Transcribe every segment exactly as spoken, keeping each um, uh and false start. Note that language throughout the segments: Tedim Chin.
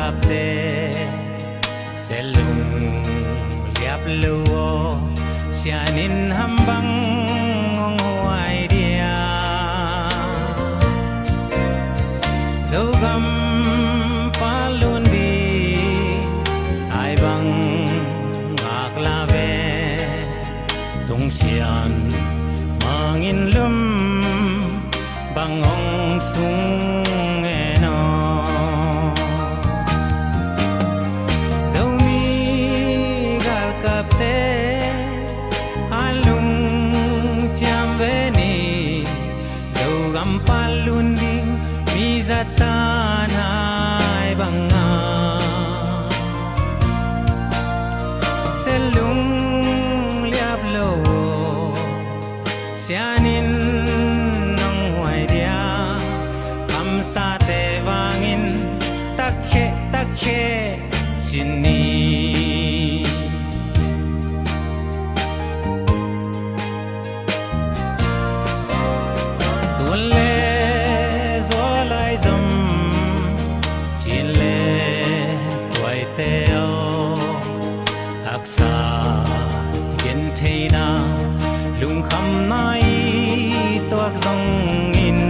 Kapte, selung liap lo aw, sianin ham bang hong huai dia. Zogam palun di, ai bang ngak la ve, tung sian mangin lum bang hong sung en aw. Zomi galkapte a lungciam ve ni, Zogam palun ding mi zatan ai banga. Selung liap lo aw, sianin nong huai dia. Kamsate vangin takhe takhe cin ni. Tun le zual ai zom, cin le tuaite aw, haksa gentheihna, lungkhamna i tuak zongin,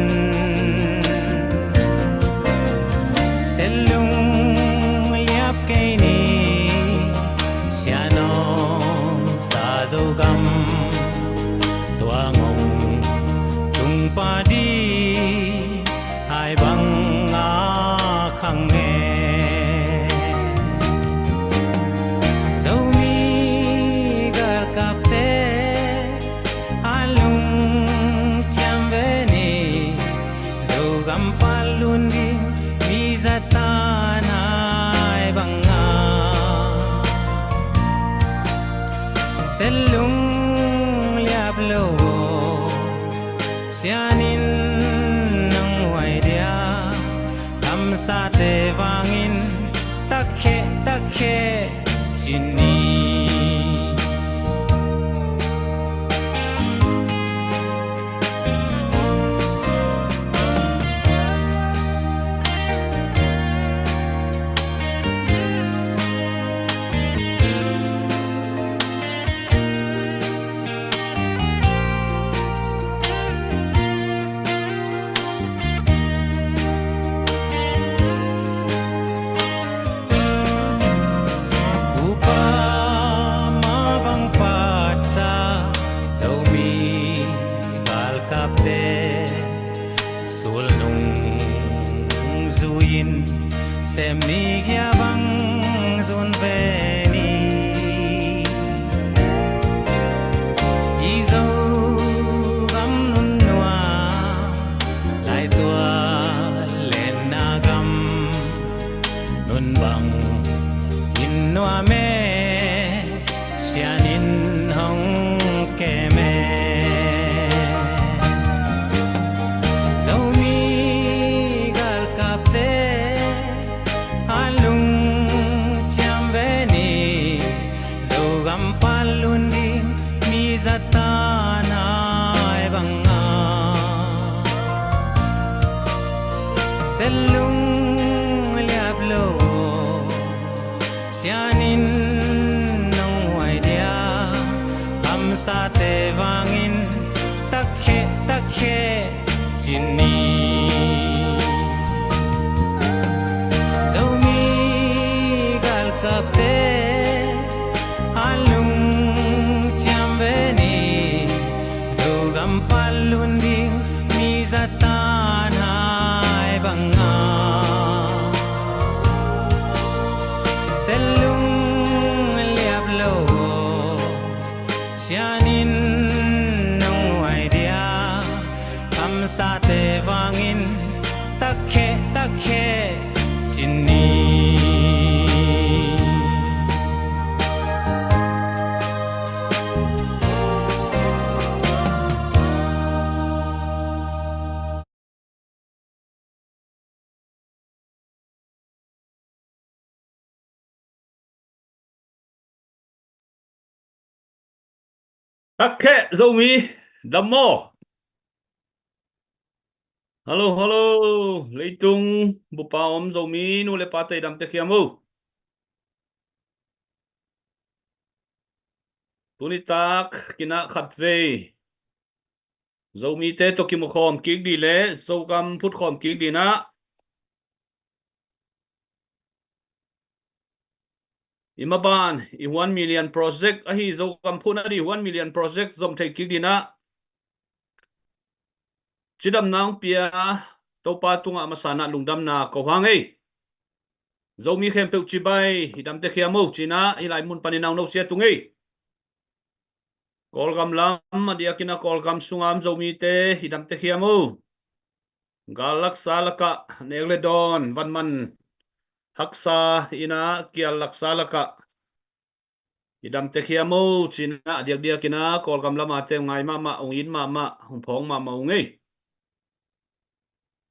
selung liap kei ni. Sianom sa Zogam, tua ngong tung pa di, ai bang a khang e. Zomi galkapte a lungciam ve ni, Zogam palun ding mi zatan ai banga. Selung liap lo aw, sianin nong huai dia. Kamsate vangin takhe takhe cin ni. Upa ma bang patsa, Zomi galkapte sulnung zui-in, semni kia bang zun ve ni. I Zogam nunua laitual lenna gam, nun bang in nuam e, sianin hong kem e. Zomi galkapte a lungciam ve ni, Zogam palun ding mi zatan ai banga. Selung liap lo aw, sianin nong huai dia. Kamsate vangin takhe takhe cin ni. Zomi galkapte a lungciam ve ni, Zogam palun ding mi zatan ai banga. Selung liap lo aw, sianin nong huai dia. Kamsate vangin takhe takhe cin ni. Takhe Zomi, dam maw? Hallo, hallo. Leitung bupa om Zomi nu le pate i damtek hiam o? Tunitak kinah khatvei Zomite tawh kimukhawm kik dih le Zogam phutkhawm kik dih nah i maban i one million project ahi Zogam phutna dih one million project zom thei kik dih nah cidamna hong pia Topa tungah a masa nah lungdamna ko hang ei. Zomi khempeuh cibai i damtek hiam o cinah hih lai mun panin a hong nusia tung ei. Kawlgam lam a diakin a Kawlgam sunga om Zomite i damtek hiam o? Gal laksa lakah nek le dawn vanman haksa inah kial laksa lakah i damtek hiam o cinah a diakdiakin a Kawlgam lam a te hong ngai mahmah, hong it mahmah, hong phawng mahmah ung ei.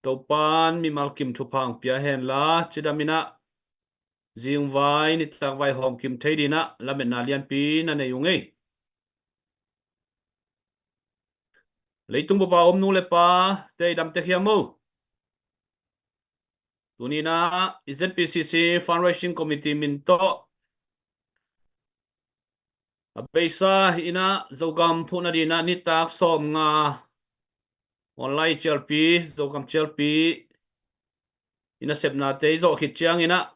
Topan mimal kim thupha hong pia henla cidam inah zingvai nitak vaihawm kim thei dinah lametna lianpi na nei ung ei. Leitung bupa om nu le pate i damtek hiam o? Tuninah i Z P C C Fundraising Committee min tawh a beisa inah Zogam phutna dinah nitak sawmnga online cialpi, Zogam cialpi i nasepnate i zawh khit cianginah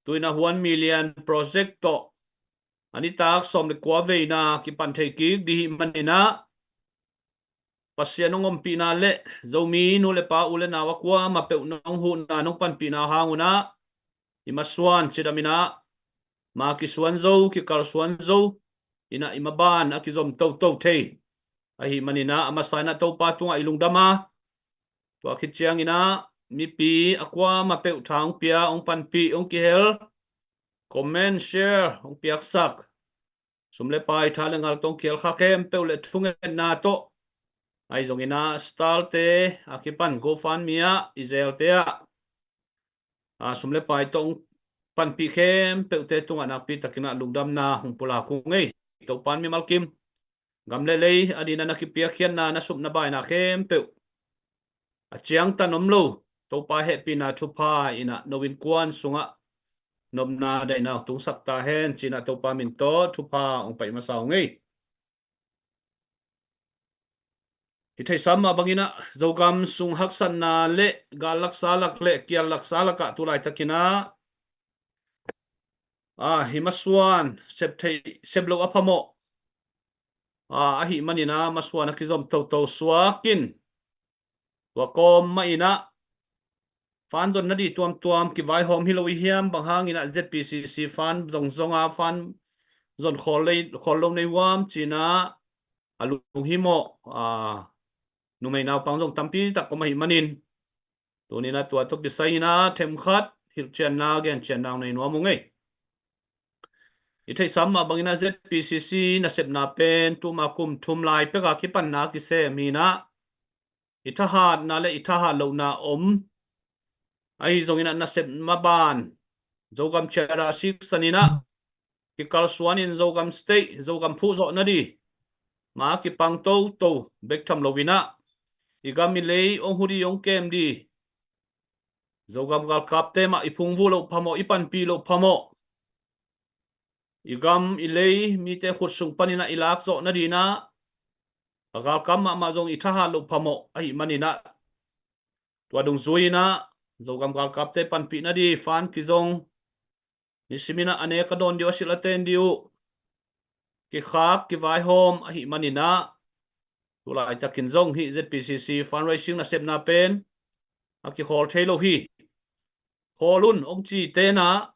tuinah one million project tawh a nitak sawm le kua veina kipan thei kik dih hih maninah Pasian hong ompihna le Zomi nu le pa u le nau a kuamah peuh nong huhna nong panpihna hangunah i masuan cidaminah ma kisuan zo, kikalsuan zo inah i maban a kizom toto thei ahi maninah a masa inah Topa tungah i lungdam a, tua khit cianginah mipi a kuamah peuh tha hong pia, hong panpih, hong kihel, comment, share hong piaksak, sum le pai, tha le ngal tawh hong kihel kha khempeuh le thungetna tawh ahi zonginah Star te a kipan GoFundMe ah i zelte ah a sum le pai tawh hong panpih khempeuhte tungah nakpi takinah lungdamna hong pulak ung ei. Topan mimal kim gam le lei a dinah na kipiakkhiatna na supna baina khempeuh a ciangtan om lo Topa hehpihna thupha inah no innkuan sungah nopna daihna tungsak ta hen cinah Topa min tawh thupha hong pai masa ung ei. I theihsa mah banginah Zogam sung haksatna le gal laksa lak le kial laksa lakah tu laitakinah a hi masuan sep theih sep loh a phamawh a ahi maninah masuan a kizom toto suakin tua kawm mahinah fan zon na dih tuamtuam kivaihawm hi lo i hiam? Bang hanginah Z P C C fan zongzonga fan zon khawl lei, khawl lo nei huam cinah a lunghimawh a numei naupang zong tampi tak om ahi manin tuninah tua tawh kisai inah themkhat hilhcianna gencianna hong nei nuam ung ei. I theihsa mah banginah Z P C C nasepna pen tuma kum thum lai peka kipanna kisem hinah i thahatna le i thahat lohna om ahi zonginah nasep maban Zogam ciara siksaninah kikalsuanin Zogam State, Zogam phuh zawh na dih ma kipang toto bek tham loinah i gam i lei hong hu dih hong kem dih Zogam galkapte mah i phungvuh loh phamawh, i panpih loh phamawh, i gam i lei mite khut sung paninah i lak zawh na dinah a galkap mahmah zong i thahat loh phamawh ahi maninah tua dungzui inah Zogam galkapte panpih na dih fan kizong nisiminah a nek a dawn dih uh, a silh a ten dih uh kikhak kivaihawm ahi maninah tu laitakin zong hih Z P C C fundraising nasepna pen a kikhawl thei lo hi. Khawl un hong ci tenah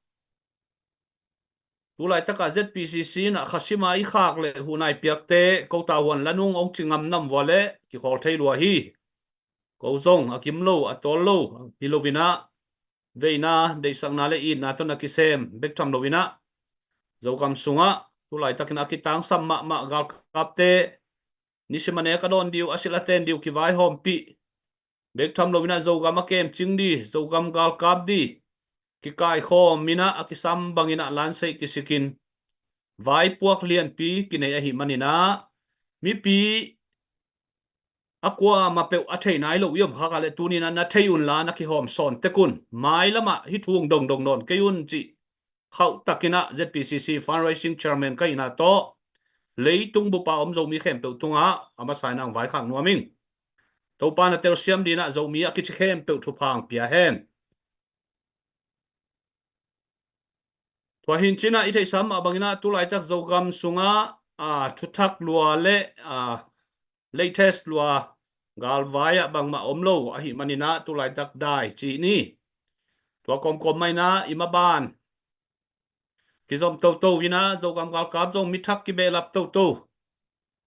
tu laitakah Z P C C inah khasima i khak le huhna i piakte kota huan la nung hong ci ngam nam vua le kikhawl thei lua hi. Ko zong a kim lo, a tawl lo hi loinah veina, deihsakna le itna tawh na kisem bek tham loinah Zogam sungah tu laitakin a kitangsam mahmah galkapte nisim a nek a dawn dih uh, a silh a ten dih uh kivaihawmpih bek tham loinah Zogam a kemcing dih, Zogam galkap dih kikaikhawm inah a kisam banginah lanseih kisikin vaipuak lianpi kinei ahi maninah mipi a kuamah peuh a thei nai lo i om khak a leh tuni-in ah na thei unla na kihawm sawn tek un. Mailamah hih thu hong dongdong nawn kei un cih khauhtakin ah Z P C C fundraising chairman ka hihna tawh leitung bupa om Zomi khempeuh tungah a masa-in ah hong vaikhak nuam ing. Topa na telsiam dingin ah Zomi a kici khempeuh thupha hong pia hen. Tua hi in cin ah i theihsa mah bangin ah tulaitak Zogam sungah, aa, thuthak lua le, aa, latest lua galvai ah bangmah om lo ahih manin ah tulaitak dai ci ni. Tua kawmkawm mah in ah i maban kizom toto in ah Zogam galkap zong mi thak kibehlap toto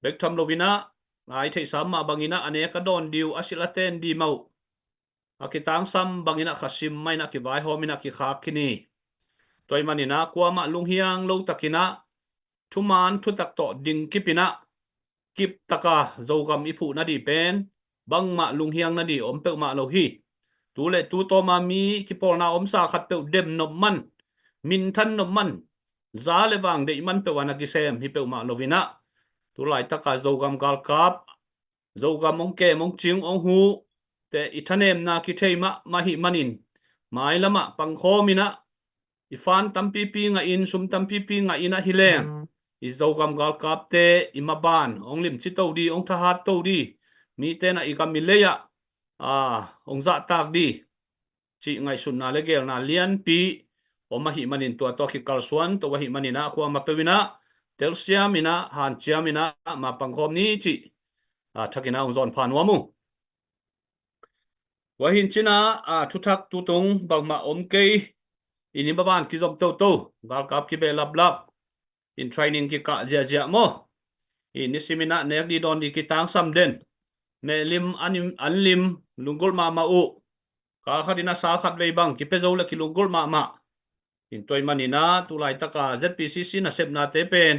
bek tham lo in ah, aa, i theihsa mah bangin ah a nek a dawn ding uh, a silh a ten ding mah uh, a kitangsam bangin ah khasim mah in ah kivaihawm in ah kikhak khin hi. Tua ahih manin ah kuamah lunghiang lo takin ah thuman thutak tawh dingkip in ah kiptak a Zogam i phuh nading pen bangmah lunghiang nading om peuhmah lo hi. Tu le tu tawm a mi kipawlna omsa khat peuh dem nop man, minthan nop man, za le vang deih man peuh a na kisem hi peuhmah lo in ah tulaitak a Zogam galkap, Zogam hong kem, hong cing, hong huh te i thanemna kithei mahmah ahih manin mailamah pangkhawm in ah i fund tampipi ngah in, sum tampipi ngah in ah hi leng i Zogam galkapte i maban hong limci to ding, hong thahat to ding, mite in ah i gam i lei ah, aa, hong zahtak ding cih ngaihsutna le geelna lianpi om ahih manin tua tawh kikalsuan to ahih manin ah kuamah peuh in ah telsiam in ah hanciam in ah ma pangkhawm ni cih, aa, thakin ah hong zawn pha nuam uh. Tua hi in cin ah, aa, thuthak tutung bangmah om kei. I ni maban kizom toto, galkap kibehlaplap, in training kikah ziahziah maw, i nisim in ah nek ding dawn ding kitangsam den, mehlim an, an lim lunggulh mahmah uh. Kal khat in ah sa khat vei bang kipia zo le kilunggulh mahmah. In tua ahih manin ah tulaitak a Z P C C nasepnate pen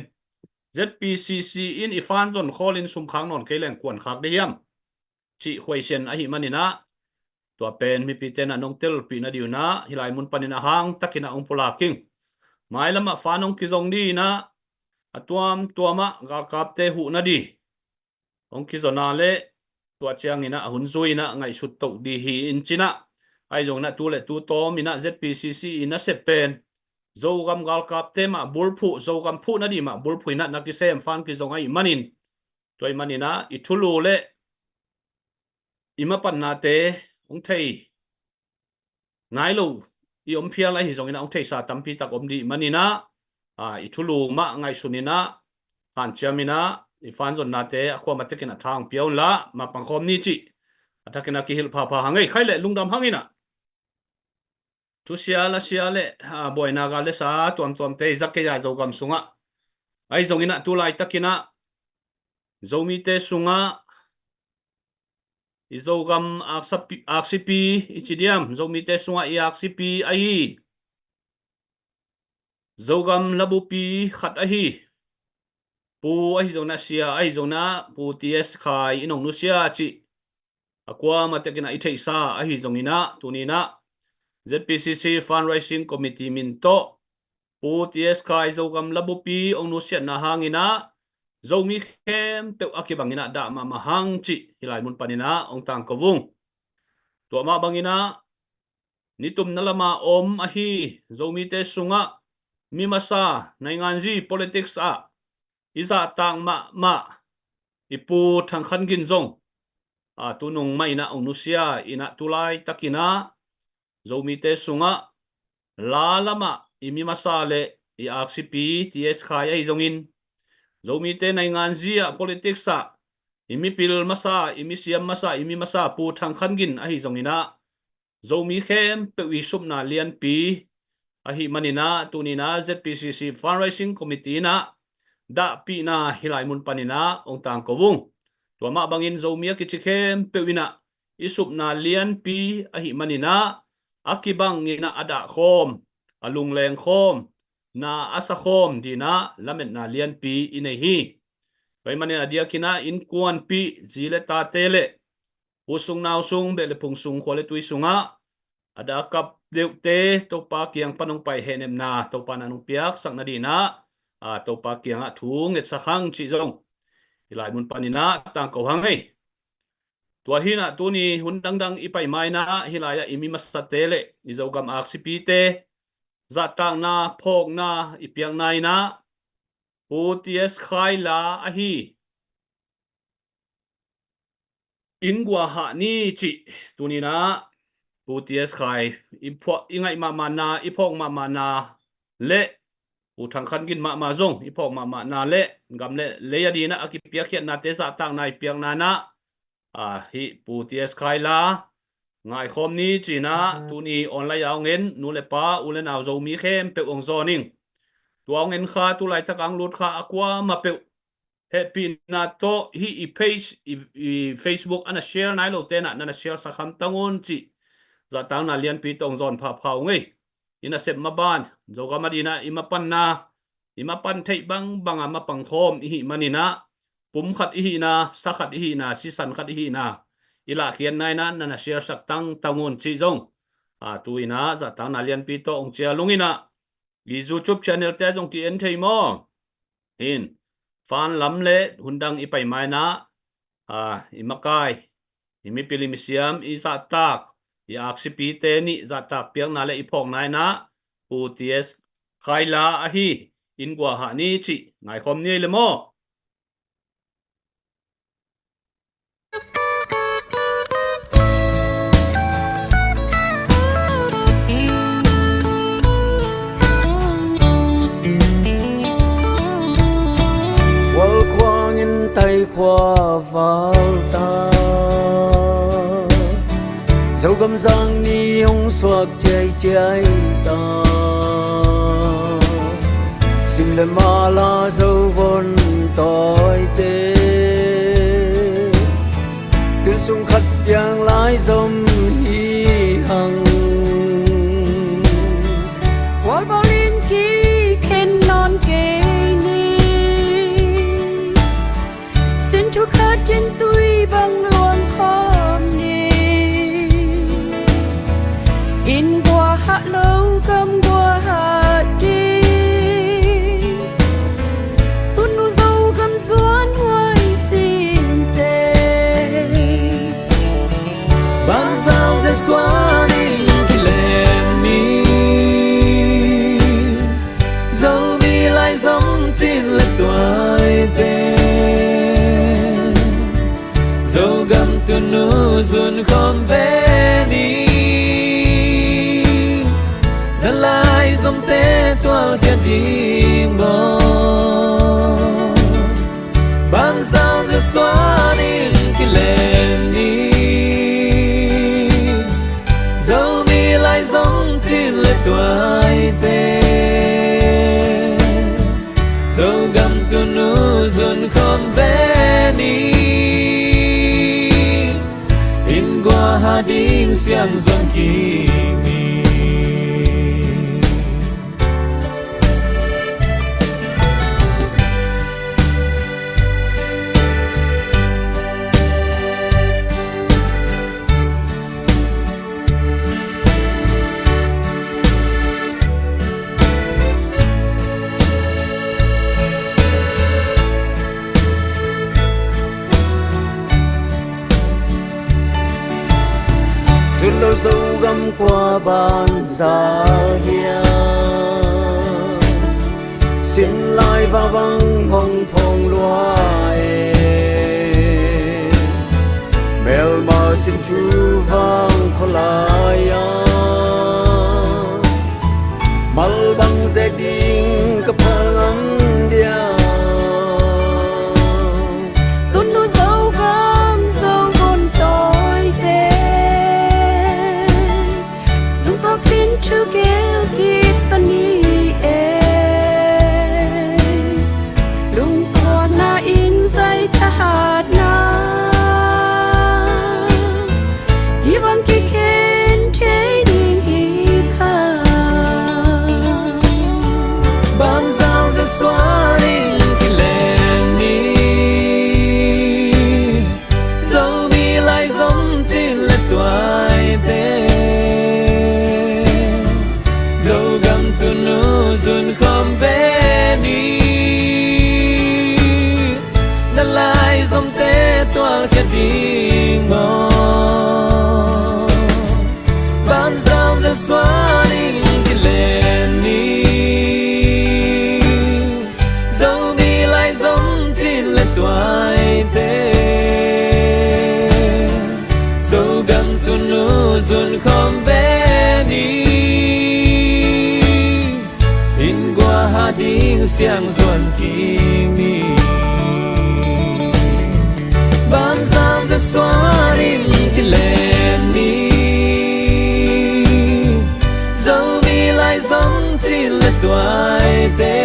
Z P C C in i fund zon khawl in sum khak nawn kei leng kuan khak ding hiam cih khuaisian ahih manin ah tua pen mipite in ah nong telpih nading un ah hih lai mun panin ah hang takin ah hong pulak ing. Mailamah fund hong kizong ding in ah a tuamtuam ah galkapte huh nading hong kizon a leh tua ciangin ah a hun zui in ah ngaihsut to ding hi in cin ah, ahi zongin ah tu le tu tawm in ah Z P C C i nasep pen Zogam galkapte mah bulphuh, Zogam phuh nading mah bulphuh in ah na kisem fund kizong ahih manin, tua ahih manin ah i thulu le i mapannate hong thei nai lo i om phial ahi zongin ah hong theisa tampi tak om ding ahih manin ah, aa, i thulu mah ngaihsun in ah hanciam in ah i fund zonnate a kuamah tekin ah tha hong pia unla ma pangkhawm ni cih a thakin ah kihilh phapha hang ei. Khai le lungdam hang in ah thusia lasia le, aa, buaina gal le sa tuamtuamte i za kei a Zogam sungah, ahi zongin ah tu laitakin ah Zomite sungah i Zogam aksipi, aksipi i ci diam, Zomite sungah i aksipi ahi Zogam labupi khat ahi Pu ahi zongin ah, Sia ahi zongin ah, Pu T S Khai in hong nusia cih a kuamah tekin ah i theihsa ahi zongin ah, tuni in ah Z P C C Fundraising Committee min tawh Pu T S Khai Zogam labupi hong nusiatna hangin ah Zomi khempeuh a kibangin ah dah mahmah hang cih hih lai mun panin ah hong tangko ung. Tua mah bangin ah nitumna lama om ahi Zomite sungah mi masa, nainganzi, politics ah i zahtak mahmah i Pu Thang Khan Gin zong, aa, tunung mah in ah hong nusia in ah tu laitakin ah Zomite sungah la lamah i mi masa le i aksipi T S Khai ahi zongin, Zomite nainganzi ah politics ah i mipil masa, i misiam masa, i mi masa Pu Thang Khan Gin ahi zongin ah Zomi khempeuh i supna lianpi ahih manin ah tuni in ah Z P C C Fundraising Committee in ah dahpihna hih lai mun panin ah hong tangko ung. Tua mah bangin Zomi a kici khempeuh in ah i supna lianpi ahih manin ah a kibangin ah a dahkhawm, a lunglengkhawm, na a sakhawm dingin ah lametna lianpi i nei hi. Tua ahih manin a diakin ah innkuanpih zi le tate le u sung nau sung, beh le phung sung, khua le tui sungah a dah a kap deuhte Topa kiang pan hong pai hehnepna Topa in ah hong piaksak nadingin ah, aa, Topa kiangah thu ngetsak hang cih zong hih lai mun panin ah tangko hang ei. Tua hi-in ah tuni hun dangdang i pai ma-in ah hih lai-ah i mi masate le i Zogam aksipite zahtakna phawkna i piakna in ah Pu T S Khai la ahi Inn Guahah Ni cih tuni-in ah Pu T S Khai i phuah, i ngaih mahmahna, i phawk mahmahna le Pu Thang Khan Gin mahmah zong i phawk mahmahna le gam le lei a dingin ah a kipiakkhiatnate zahtakna i piakna in ah, a, hih Pu T S Khai la ngaikhawm ni ci-in ah tuni online a hong en nu le pa, u le nau, Zomi khempeuh hong zawn ing. Tua hong en kha, tu laitak a hong lut kha a kuamah peuh hehpihna tawh hih i page, i, i Facebook a na share nai lote in ah na na share sak hamtang un cih zahtakna lianpi tawh hong zawn phapha ung ei. I nasep maban, Zogam a dingin ah i mapanna, i mapan theih bangbang a mapang khawm i hih manin ah pum khat i hihna, sa khat i hihna, sisan khat i hihna i lahkhiatna in ah na na share sak tangtang un cih zong, a, tu-in ah zahtakna lianpi tawh hong cial ung in ah, i YouTube channel te zong ki-en thei maw? In, fan lam le hun dang i pai ma-in ah, a, i makai, i mipil, i misiam, i zahtak, i aksipite nih zahtak piakna le i phawkna in ah Pu T S Khai la ahi Inn Guahah Ni cih ngaikhawm ni ei le maw? Walkhuang in taikhua val ta, Zogam zang ni hong suak ciaiciai ta. Sim le mala Zovon tawite tun sung khat piang lai zom hi hang. Walbawlin kikhen nawn kei ni. Sin thu khat in tui bang luang khawm ni. Inn guahah lo gam guahah ding. Tunu Zogam zuan huai sinte. Bangzah Jesuh in kilem ni. Zomi lai zong cin le tuaite. Zogam tunu zun khawm ve ni. Na lai zomte tualkhia ding baw. Bangzah Jesuh in kilem ni. Zomi lai zong cin le tuaite. Zogam tunu zun khawm ve ni. Inn guahah ding siang zuan kik ni. Zun lo Zogam kua banzah hiam? Sin lai va bang hong phong lua e. Melma sin thu vang khua lai a. Mal bang ze ding ka phal ngam dia. Tun nu Zogam Zovon tawite. Lungtuak sin thu gel kik ta ni e. Lungtuakna in zai thahatna hi bang kikhen thei ding hi kha. ding siang zuan kik ni. Banzam za suan in kilen ni. Zomi lai zong cin le tuaite,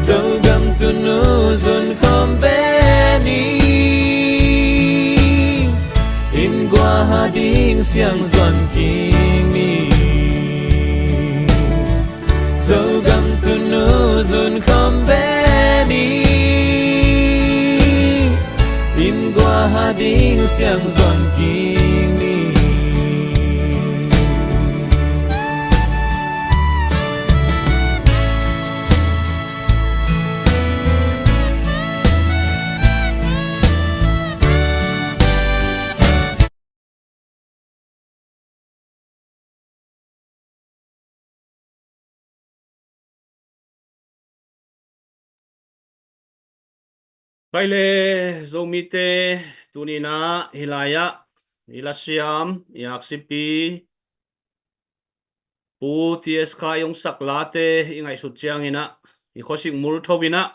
Zogam tunu zun khawm ve ni. Inn gua hah ding siang zuan kik ni. Zogam tunu zun khawm ve ni. Inn gua hah ding siang zuan kik ni. Khaile, Zomite, tuni-in ah hih lai-ah i lasiam, i aksipi Pu T S Khai hong sak late i ngaihsut ciangin ah, i khuasik mul tho-in ah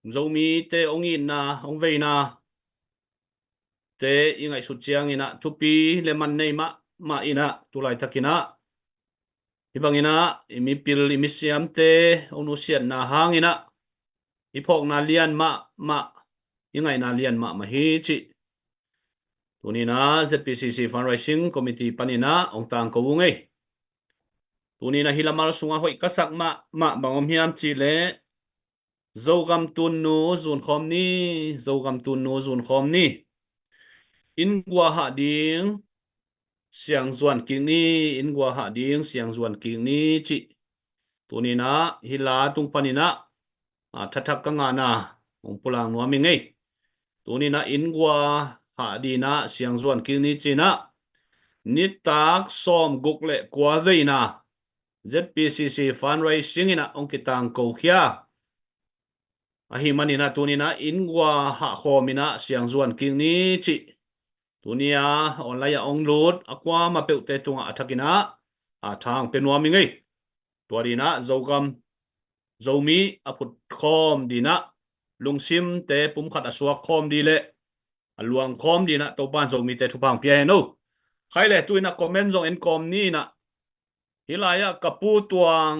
Zomite hong itna, hong veina te i ngaihsut ciangin ah, thupi le man nei mahmah in ah, tu laitakin ah hih bangin ah i mipil, i misiamte hong nusiatna hangin ah i phawkna lian mahmah, i ngaihna lian mahmah hi cih tuni-in ah Z P C C Fundraising Committee panin ah hong tangko ung ei. Tuni-in ah hih lamal sungah hoih ka sak mahmah bang om hiam cih leh, Zogam tunu zun khawm ni, Zogam tunu zun khawm ni. Inn gua hah ding siang zuan kik ni, inn gua hah ding siang zuan kik ni cih tuni-in ah hih la tung panin ah, a, thathak ka ngahna hong pulak nuam ing ei. Tuni-in ah inn gua hah ding ah siang zuan kik ni ci-in ah nitak sawmguk le kua veina Z P C C Fundraising in ah hong kitangko khia. Ahih manin ah tuni-in ah inn gua hah khawm in ah siang zuan kik ni cih tuni-a online ah hong lut a kuamah peuhte tungah a thakin ah a tha hong pia nuam ing ei. Tua ding ah Zogam, Zomi a phut khawm ding ah, lungsimte pumkhat a suak khawm ding le a luang khawm ding ah Topa'n Zomite thupha hong pia hen o. Khaile, tu-in ah comment zong en kawm ni in ah, hih lai-ah ka pu Tuang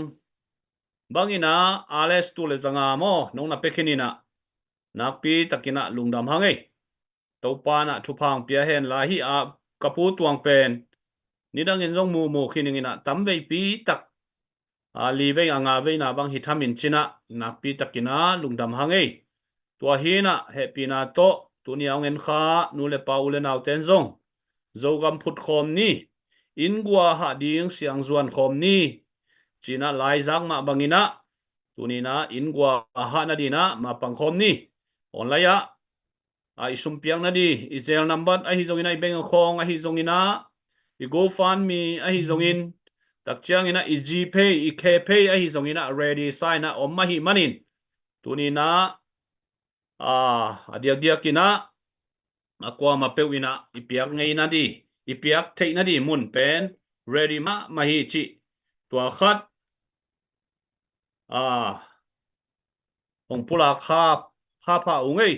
bangin ah, a les tu le zanga maw, nong na pia khin in ah, nakpi takin ah lungdam hang ei. Topa'n ah thupha hong pia hen la, hih a ka pu Tuang pen nidangin zong mumu khin ing in ah, tamveipi tak, a, li vei, a nga veina bang hi tham in ci-in ah, nakpi takin ah lungdam hang ei. Tua hi in ah hehpihna tawh tuni-a hong en kha nu le pa, u le naute in zong, Zogam phut khawm ni, inn gua hah ding siang zuan khawm ni ci-in ah laizak mah bangin ah, tuni-in ah inn gua hah nading ah mapang khawm ni. Online ah, a, i sum piak nading, i Zelle number ahi zongin ah, i bank account ahi zongin ah, i GoFundMe ahi zongin, tak ciangin ah i GPay, i KPay ahi zongin ah ready sa in ah om ahih manin, tuni-in ah, a, a diakdiakin ah a kuamah peuh in ah i piak ngei nading, i piak theih nading mun pen ready mahmah hi cih tua khat, a, hong pulak kha, kha pha ung ei.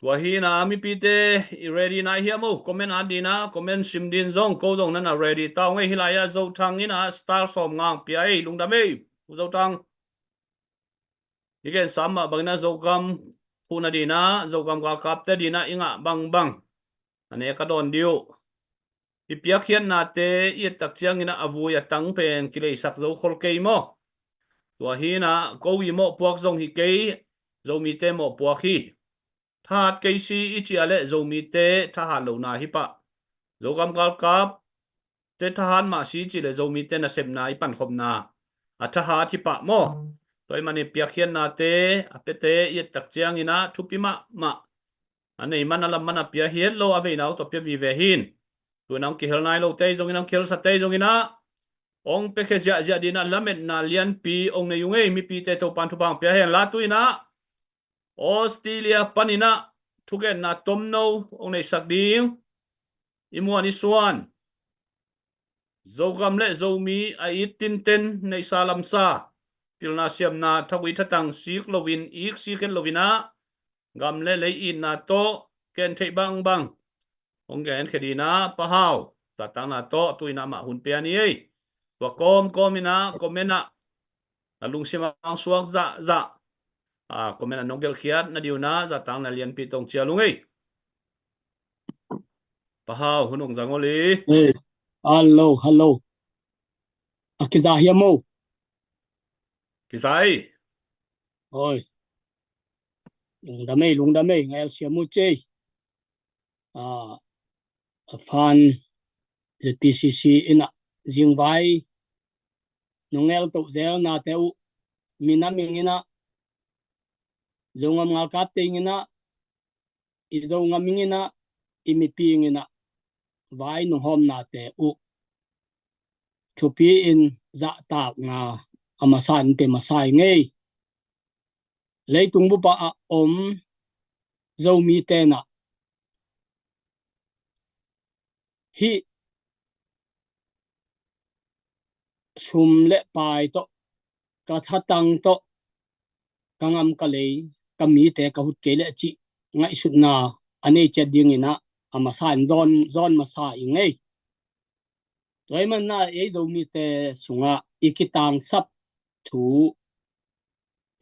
Tua hi in ah mipite, i ready na hiam o, comment at ding ah, comment sim ding zong, ko zong na na ready ta ung ei. Hih lai-ah Zo Thang in ah star sawmnga hong pia ei, lungdam ei, U Zo Thang. I gen sam mah bangin ah Zogam phuh nading ah, Zogam galkapte ding ah i ngah bangbang a nek a dawn ding uh. I piakkhiatnate i et tak ciangin ah a vui a tang pen kileisak zo khol kei maw. Tua hi in ah ko i mawhpuak zong hi kei, Zomite mawhpuak hi. Thahat kei si i cih a leh Zomite thahat lohna hi pah. Zogam galkapte thahat mah si i cih leh Zomite nasepna, i pankhopna a thahat hi pah maw. Tua ahih manin piakkhiatnate a piate i et tak ciangin ah thupi mahmah, a nei man a lam man a pia hi het lo, a veina uh tawh pia vive hi in. Tu-in ah hong kihel nai lote zongin ah, hong kihelsa te zongin ah, hong piakhia ziahziah ding ah lametna lianpi hong nei ung ei. Mipite Topa'n thupha hong pia hen la. Tu-in ah Australia panin ah thugenna tomno hong neihsak ding i muan i suan Zogam le Zomi a it tinten neihsa lamsa, pilna siamna thagui thatang sik loin, ik sik het loin ah, gam le lei itna tawh ken theih bangbang hong gen khia dingin ah Pa Hau, zatanna tawh tu-in ah mah hun pia ni ei. Tua kawmkawm in ah comment ah na lungsim a suak zahzah, a, comment ah nong gelhkhiat na ding un ah zatanna lianpi tawh hong cial ung ei. Pa Hau, hun hong zang ung ei. Ei, hello, hello. A kiza hiam o? Kiza ei. Oi. Lungdam ei, lungdam ei, ngelsiam uh ci ei. A, a fan Z P C C in ah zingvai nong ngeltoh zelnate uh, minam ing in ah, Zogam ngalkapte ing in ah, i Zogam ing in ah, i mipi ing in ah, vai nong hawmnate uh thupi in zahtakna a masa in pe masa ing ei. Leitung bup ah a om Zomite in ah hih sum le pai tawh, ka thatang tawh, ka gam ka lei, ka mite ka hut kei leh cih ngaihsutna a nei ciat dingin ah a masa in zawn, zawn masa ing ei. Tua ahih manin ah ei Zomite sungah i kitangsap thu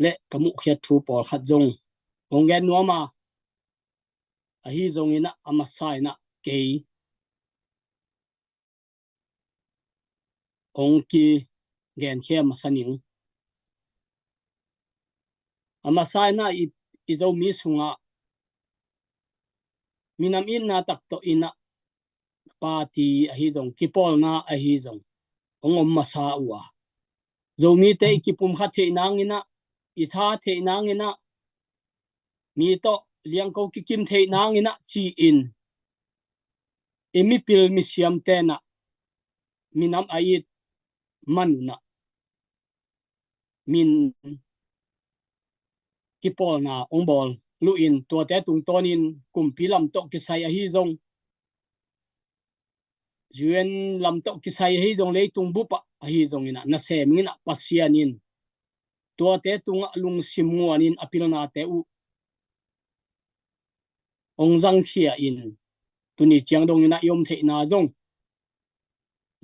le ka muhkhiat thu pawlkhat zong kong gen nuam a, ahi zongin ah a masa in ah kei hong kigenkhia masa ning. A masa in ah i, i Zomi sungah minam itna tak tawh in ah party ahi zong, kipawlna ahi zong hong om masa uh a, Zomite i kipumkhat theih nangin ah, i tha theih nangin ah, mi tawh liangko kikim theih nangin ah ci-in i mipil misiamte in ah minam a it man un ah min kipawlna hong bawl luh in, tuate tungtawnin kumpi lam tawh kisai ahi zong, U N lam tawh kisai ahi zong, leitung bup ah ahi zongin ah nasem ing in ah Pasian in tuate tungah lungsim muanin a pilnate uh hong zangkhia in, tuni ciang dongin ah i om theihna zong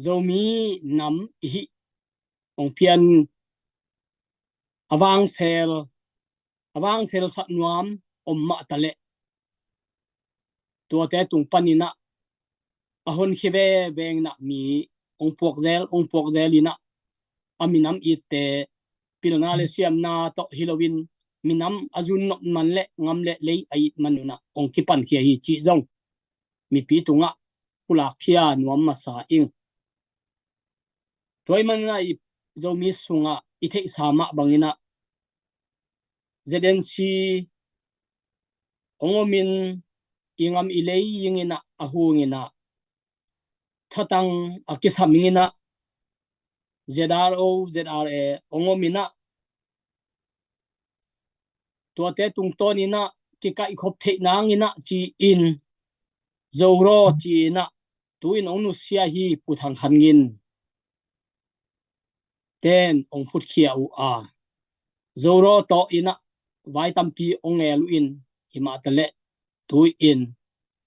Zomi nam i hih hong pian a vangsel, a vangsel sak nuam om mah ta leh, tuate tung panin ah a honkhia veve in ah mi hong puak zel, hong puak zel in ah a minam itte pilna le siamna tawh hi loin minam a zun nop man le gam le lei a it man un ah hong kipankhia hi cih zong mipi tungah pulakkhia nuam masa ing. Tua ahih manin ah i Zomi sungah i theihsa mah bangin ah Z N C hong om in, i gam i lei ing in ah, a hung in ah, thatang a kisam ing in ah, Z R O, Z R A hong om in ah, tuate tungtawn in ah kikaihkhop theih nangin ah ci-in, Zoraw ci-in ah tu-in hong nusia hi Pu Thang Khan Gin ten hong phutkhia uh a, Zoraw tawh in ah vai tampi hong ngel uh in, hi mah ta leh tu-in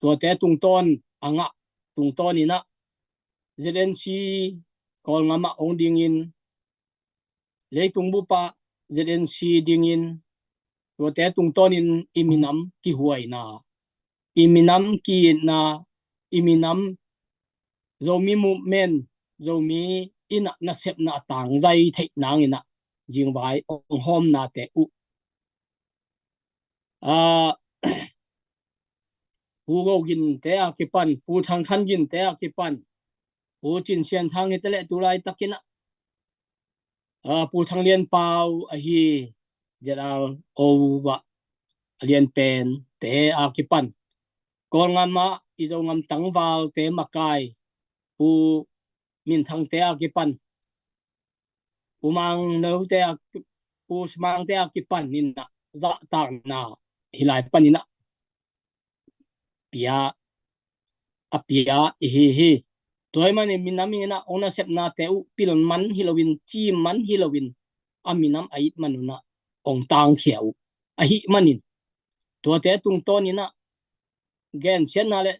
tuate tungtawn a ngah tungtawn in ah Z N C Kawlgam ah hong dingin, leitung bup ah Z N C dingin, tuate tungtawnin i minam kihuaina, i minam ki-itna, i minam Zomi movement, Zomi in ah nasepna a tangzai theih nangin ah zingvai hong hawmnate uh, a, Pu Go Gin te a kipan, Pu Thang Khan Gin te a kipan, Pu Cin Sian Thang hi ta leh tu laitakin ah, a, Pu Thang Lian Pau ahi, Z R O ah a lianpen te a kipan, Kawlgam ah i Zogam tangvalte makai Pu Min Thang te a kipan, Pu Mang No te a, Pu Sumang te a kipan in ah zahtakna hih lai panin ah pia, a pia i hi hi. Tua ahih manin minam in ah hong nasepnate uh pil man hi loin, cim man hi loin, a minam a it man un ah hong tangkhia uh ahih manin, tuate tungtawn in ah gensiatna le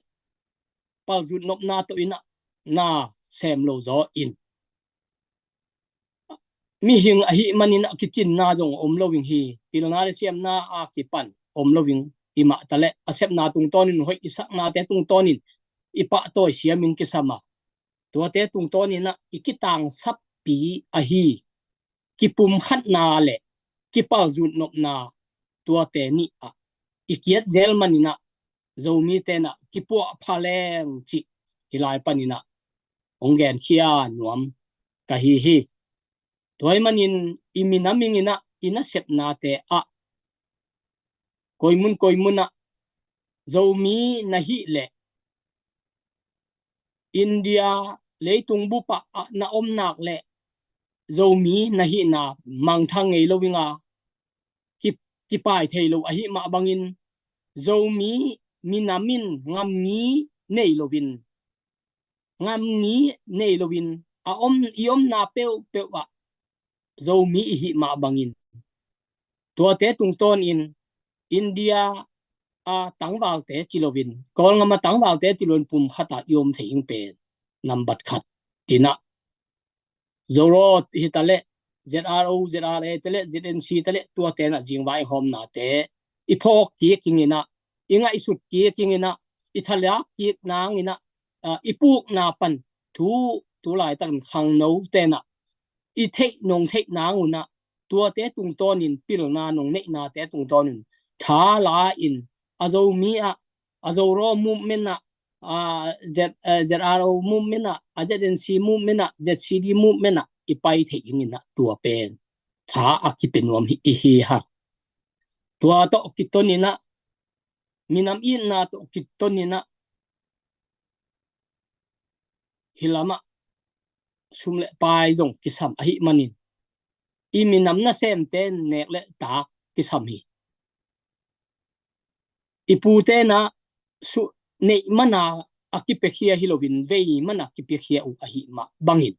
palzut nopna tawh in ah na sem lo zaw in, mihing ahih manin ah kicinna zong om lo ing hi. Pilna le siamna a kipan om lo ing. I mah taleh a sepna tungtawn in hoih i saknate tungtawn in i pahtawi siam in kisam a, tuate tungtawn in ah i kitangsappi ahi kipumkhatna le kipalzut nopna, tuate nih ah i kiat zel manin ah Zomite in ah kipuah pha leng cih hih lai panin ah hong genkhia nuam ka hi hi. Tua ahih manin i minam in ah i nasepnate ah koimun koimun ah Zomi na hih leh, India leitung bup ah na om nak leh Zomi na hihna mangthang ngei lo ing a, ki, kipai thei lo ahih mah bangin, Zomi minam in ngamngi nei loin, ngamngi nei loin a om, i omna peuhpeuh ah Zomi i hih mah bangin, tuate tungtawn in India a tangvalte ci loin, Kawlgam a tangvalte ci loin pumkhat ah i om thei ing pen nambat khat. Ci-in ah Zoraw hi taleh, Z R O, Z R A taleh, Z N C taleh, tuate in ah zingvai hawmnate i phawk kik ing in ah, i ngaihsut kik ing in ah, i thalak kik nang in ah, ah, i pukna pan thu, tu laitakin khangnote in ah i theih nong theih nang un ah, tuate tungtawn in pilna nong neihnate tungtawn in tha la in, a Zomi ah, a Zoraw movement ah, a Z, eh, Z R O movement ah, a Z N C movement ah, Z C D movement ah i pai thei ing in ah, tua pen tha a kipia nuam hi, i hi hang. Tua tawh kiton in ah, minam itna tawh kiton in ah, hih lam ah sum le pai zong kisam ahih manin, i minam nasemte nek le tak kisam hi. I pute in ah su, neih man a a kipiakhia hi loin, vei man a kipiakhia uh ahih mah bangin,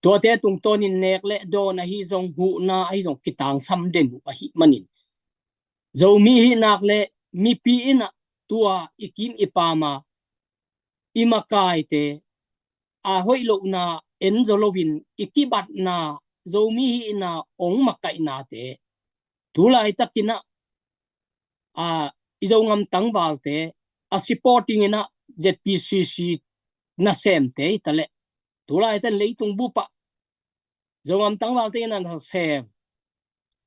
tuate tungtawn in nek le dawn ahi zong, huhna ahi zong kitangsam den uh ahih manin, Zomi hih nak le mipi in ah tua i kim i pam a, i makaite a hoih lohna en zaw loin, i kibatna, Zomi hihna hong makaihnate, tu laitakin ah, a, i Zogam tangvalte a supporting in ah Z P C C nasemte hi taleh, tu laitak leitung bup ah Zogam tangvalte in ah nasem,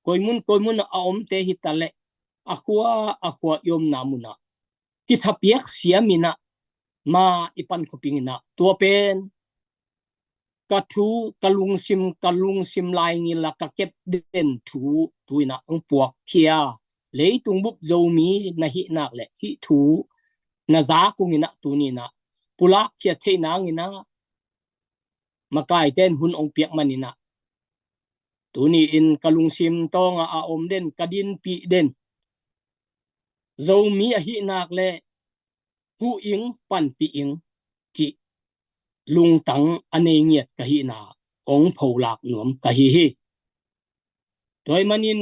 koimun koimun ah a omte hi taleh, a khua a khua i omna mun ah kithapiak siam in ah, ma i pan khop ing in ah, tua pen ka thu, ka lungsim, ka lungsim laingil a ka kep den thu tu in ah hong puakkhia, leitung bup Zomi na hih nak le hih thu na zak ung in ah, tuni in ah pulak khiat theih nang in ah makaite in hun hong piak man in ah, tuni in ka lungsim tawng ah a om den, ka dinpih den Zomi ahih nak le huh ing, panpih ing cih lungtang a nei ngiat ka hihna hong pholak nuam ka hi hi. Tua ahih manin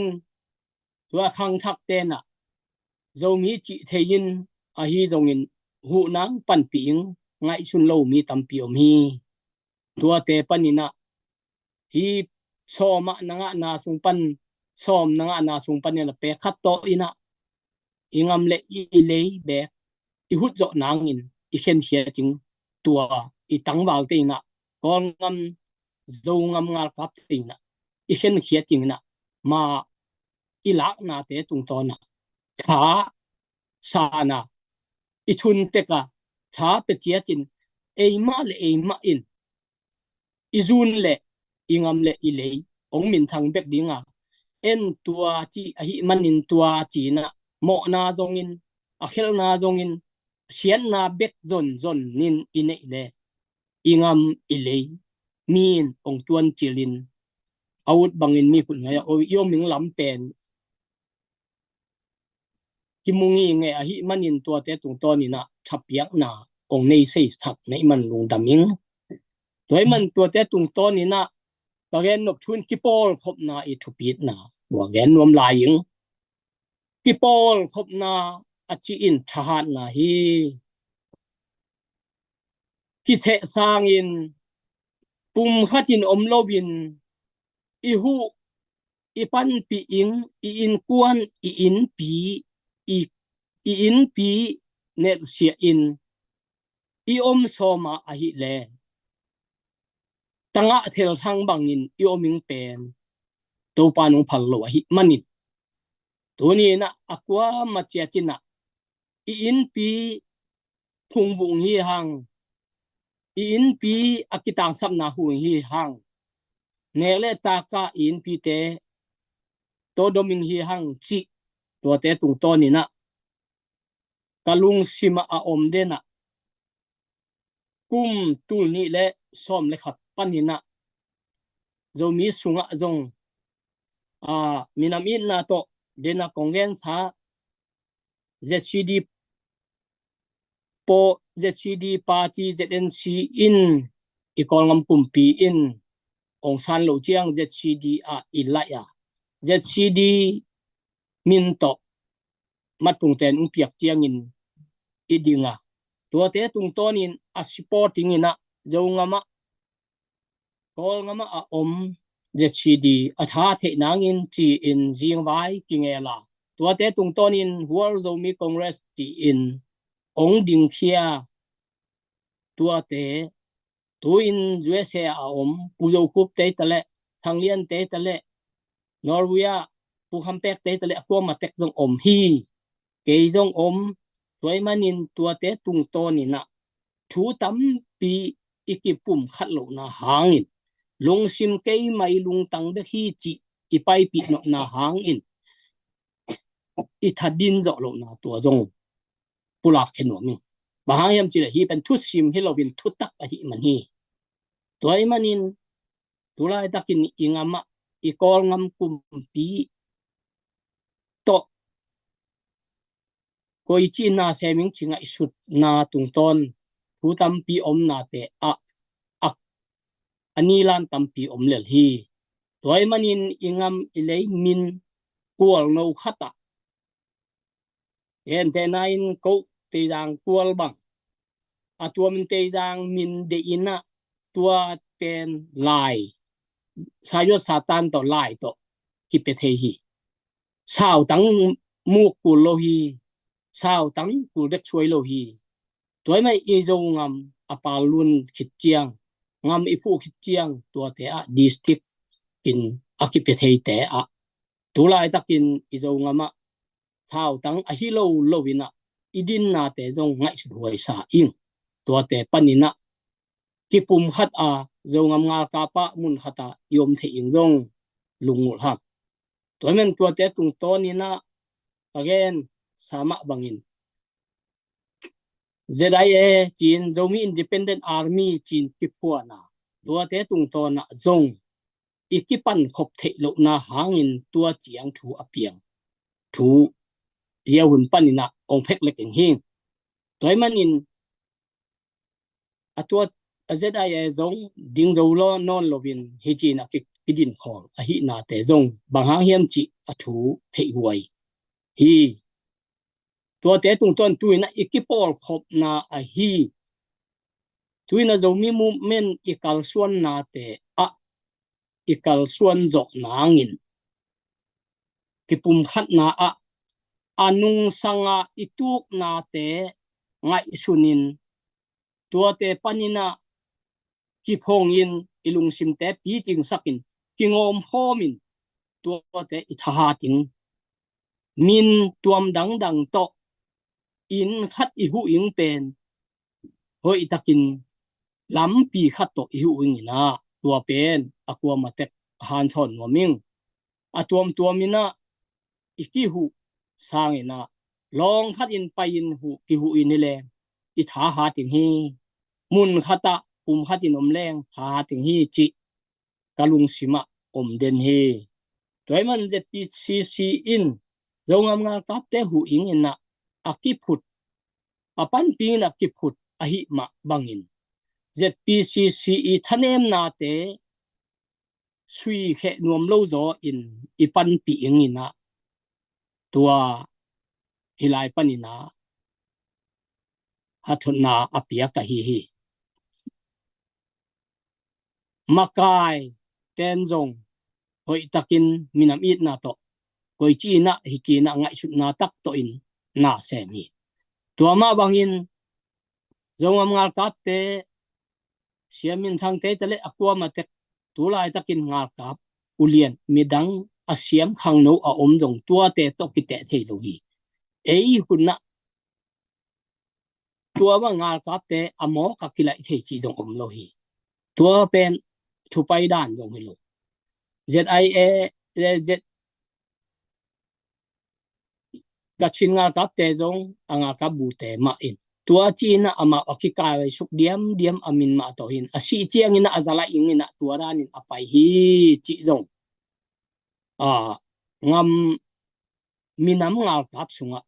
tua khangthakte in ah Zomi cih thei in, ahi zongin huh nang, panpih ing, ngaihsun lo mi tampi om hi. Tuate panin ah, hih sawm ah na ngahna sung pan, sawm na ngahna sung panin ah pek khat tawh in ah i ngam le i lei bek i huh zawh nangin i khenkhia cing, tua i tangvalte in ah, Kawlgam, Zogam ngalkapte in ah i khenkhia cing in ah, ma i laknate tungtawn ah tha san a, i thun tek a tha pia ciat in, eimah le eimah in i zun le i ngam le i lei hong minthang bek ding a, en tua ci ahih manin tua ci in ah, mawhna zongin, a khelhna zongin, siatna bek zonzon in i neih le i ngam i lei mi in hong tuancil in, a ut bangin mi khut ngai ah i om ing lam pen kimu ngingei ahih manin, tuate tungtawn in ah thapiakna ong nei sei sak na i man lungdam ing. Tua i man tuate tungtawn in ah ka gen nop thu in kipawlkhopna i thupitna tua gen nuam lai ing. Kipawlkhopna a ci in thahatna hi. Kitheh sangin pumkhat in om loin i huh, i panpih ing, i innkuan, i innpi, i, i innpi nelhsiah in i om sawma ahileh tangah thelthang bangin i om ing pen Topa nung phal lo ahih manin tuni in ah a kuamah ciat in ah i innpi phungvuh hi hang, i innpi a kitangsapna huh hi hang, nek le tak ah i innpite tawh dom ing hi hang cih tuate tungtawn in ah ka lungsim ah a om den ah kum tul nih le sawm le khat panin ah Zomi sungah zong a minam itna tawh den ah kong gensa ZCD paw, ZCD party, ZNC in i Kawlgam kumpi in ong san lo ciang ZCD ah i laih a, ZCD min tawh matpungten ong piak ciangin i ding a, tuate tungtawnin a supporting in ah Zogam ah Kawlgam ah a om ZCD a tha theih nangin ci-in zingvai kingel a, tuate tungtawnin World Zomi Congress ci-in ong dingkhia, tuate tu-in USA a om Pu Zo Khup te ta leh, Thang Lian te ta leh, Norway ah Pu Kham Pek te ta leh a kuamah tek zong om hi. Kei zong om, tua ahih manin tuate tungtawnin ah thu tampi i kipumkhat lohna hangin, lungsim keimah i lungtang bek hi cih i paipih nopna hangin i thadin zawh lohna tua zong pulak thei nuam ing. Bang hang hiam cih leh hih pen thusim hi loin thutak ahih man hi. Tua ahih manin tu laitakin i gam ah i Kawlgam kumpi tawh koici na sem ing ci ngaihsutna tungtawn thu tampi omnate ah a, a nilan tampi om lel hi. Tua ahih manin i gam i lei min kualno khat ah gentehna in ko Teizang kual bang a tuam in Teizang min deih in ah tua pen lai, sayuat satan tawh lai tawh kipia thei hi. Sautang muk kul lo hi, sautang kul dek suai lo hi. Tua ahih manin i Zogam a pal lun khit ciang, gam i phuh khit ciang tuate ah district in a kipia theite ah tu laitakin i Zogam ah sautang ahi lo lo in ah i dinnate zong ngaihsut huai sa ing. Tuate panin ah kipumkhat a Zogam ngalkap ah mun khat ah i om thei ing zong lungngulh hang. Tua ahih manin tuate tungtawnin ah ka gensa mah bangin ZIA ci-in Zomi Independent Army ci-in kiphuan a, tuate tungtawn ah zong i kipankhop theih lohna hangin tua ciang thu a piang thu ziau hun panin ah ong phek lek ing hi. Tua ahih manin a tua a ZIA zong ding zo lo nawn loin hi ci-in a ki, kidin khawl ahihnate zong bang hang hiam cih a thu theih huai hi. Tuate tungtawn tu-in ah i kipawlkhopna ahi, tu-in ah Zomi movement i kalsuannate ah i kalsuan zawh nangin kipumkhatna ah a nungsang a i tuknate ngaihsunin tuate panin ah kiphongin i lungsimte pitingsakin kingawmkhawmin tuate i thahat ing. Min tuam dangdang tawh inn khat i huh ing pen hoihtakin lampi khat tawh i huh ing in ah tua pen a kuamah tek a hanthawn nuam ing. A tuamtuam in ah i kihuh sangin ah lawng khat in pai-in huh, kihuh in hi leng i thahat ing hi. Mun khat ah pumkhat in om leng thahat ing hi cih ka lungsim ah om den hi. Tua ahih manin ZPCC in Zogam ngalkapte huh ing in ah a kiphut, a panpih in a kiphut ahi mah bangin Z P C C i thanemnate sui kheh nuam lo zaw in i panpih ing in ah, tua hih lai panin ah hathotna a piak ahi hi. Makai ten zong hoihtakin minam itna tawh, koici in ah, hici in ah ngaihsutna tak tawh in na sem hi. Tua mah bangin Zongam ngalkapte, Sia Min Thangte te le a kuamah tek, tu laitakin ngalkap ulian midang a siam khangno a om zong tuate tawh kiteh thei lo hi. Ei hun ah tua bang ngalkapte a mawk a kilaih thei cih zong om lo hi. Tua pen thupai dan zong hi lo. Z I A, Z, Kachin ngalkapte zong a ngalkap bute mah in, tua ci in ah amau a kikaisuk diamdiam a min mah tawh hin, a sih ciangin ah a za laih ing in ah tua danin a pai hi cih zong, a, ngam minam ngalkap sungah,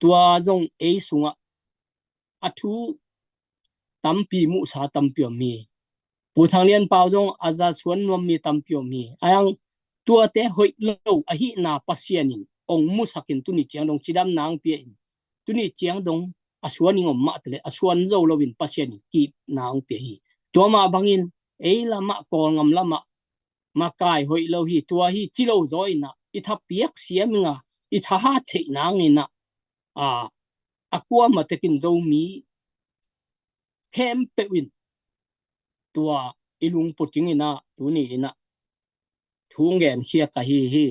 tua zong ei sungah a thu tampi muhsa tampi om hi. Pu Thang Lian Pau zong a za suan nuam mi tampi om hi. A yang tuate hoih lo ahihna Pasian in ong musakin tuni ciang dong cidamna ong pia in, tuni ciang dong a suan ing om mah tale a suan zo loin Pasian in kipna ong pia hi. Tua mah bangin ei lamah, Kawlngam lamah makai hoih lo hi, tua hi ci lo zaw in ah i thapiak siam ing a, i thahat theih nang in ah, a, a kuamah tekin Zomi khempeuh in tua i lungput ing in ah, tuni in ah thu ngen khiak ahi hi.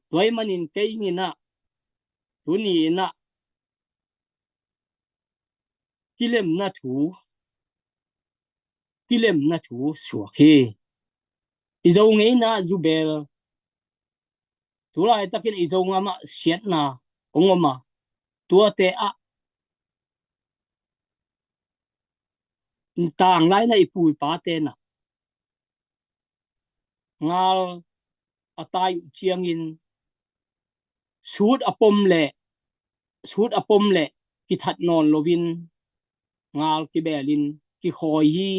Tua ahih manin kei in ah tuni in ah kilemna thu, kilemna thu suak hi. I Zo ngeina zubel, tu laitakin i Zongam ah siatna ong om a, tuate ah tanglai na i pu i pate na ngal a tai uh ciangin sut a pom le, sut a pom le kithat nawn loin ngal kibelin kikhawi hi.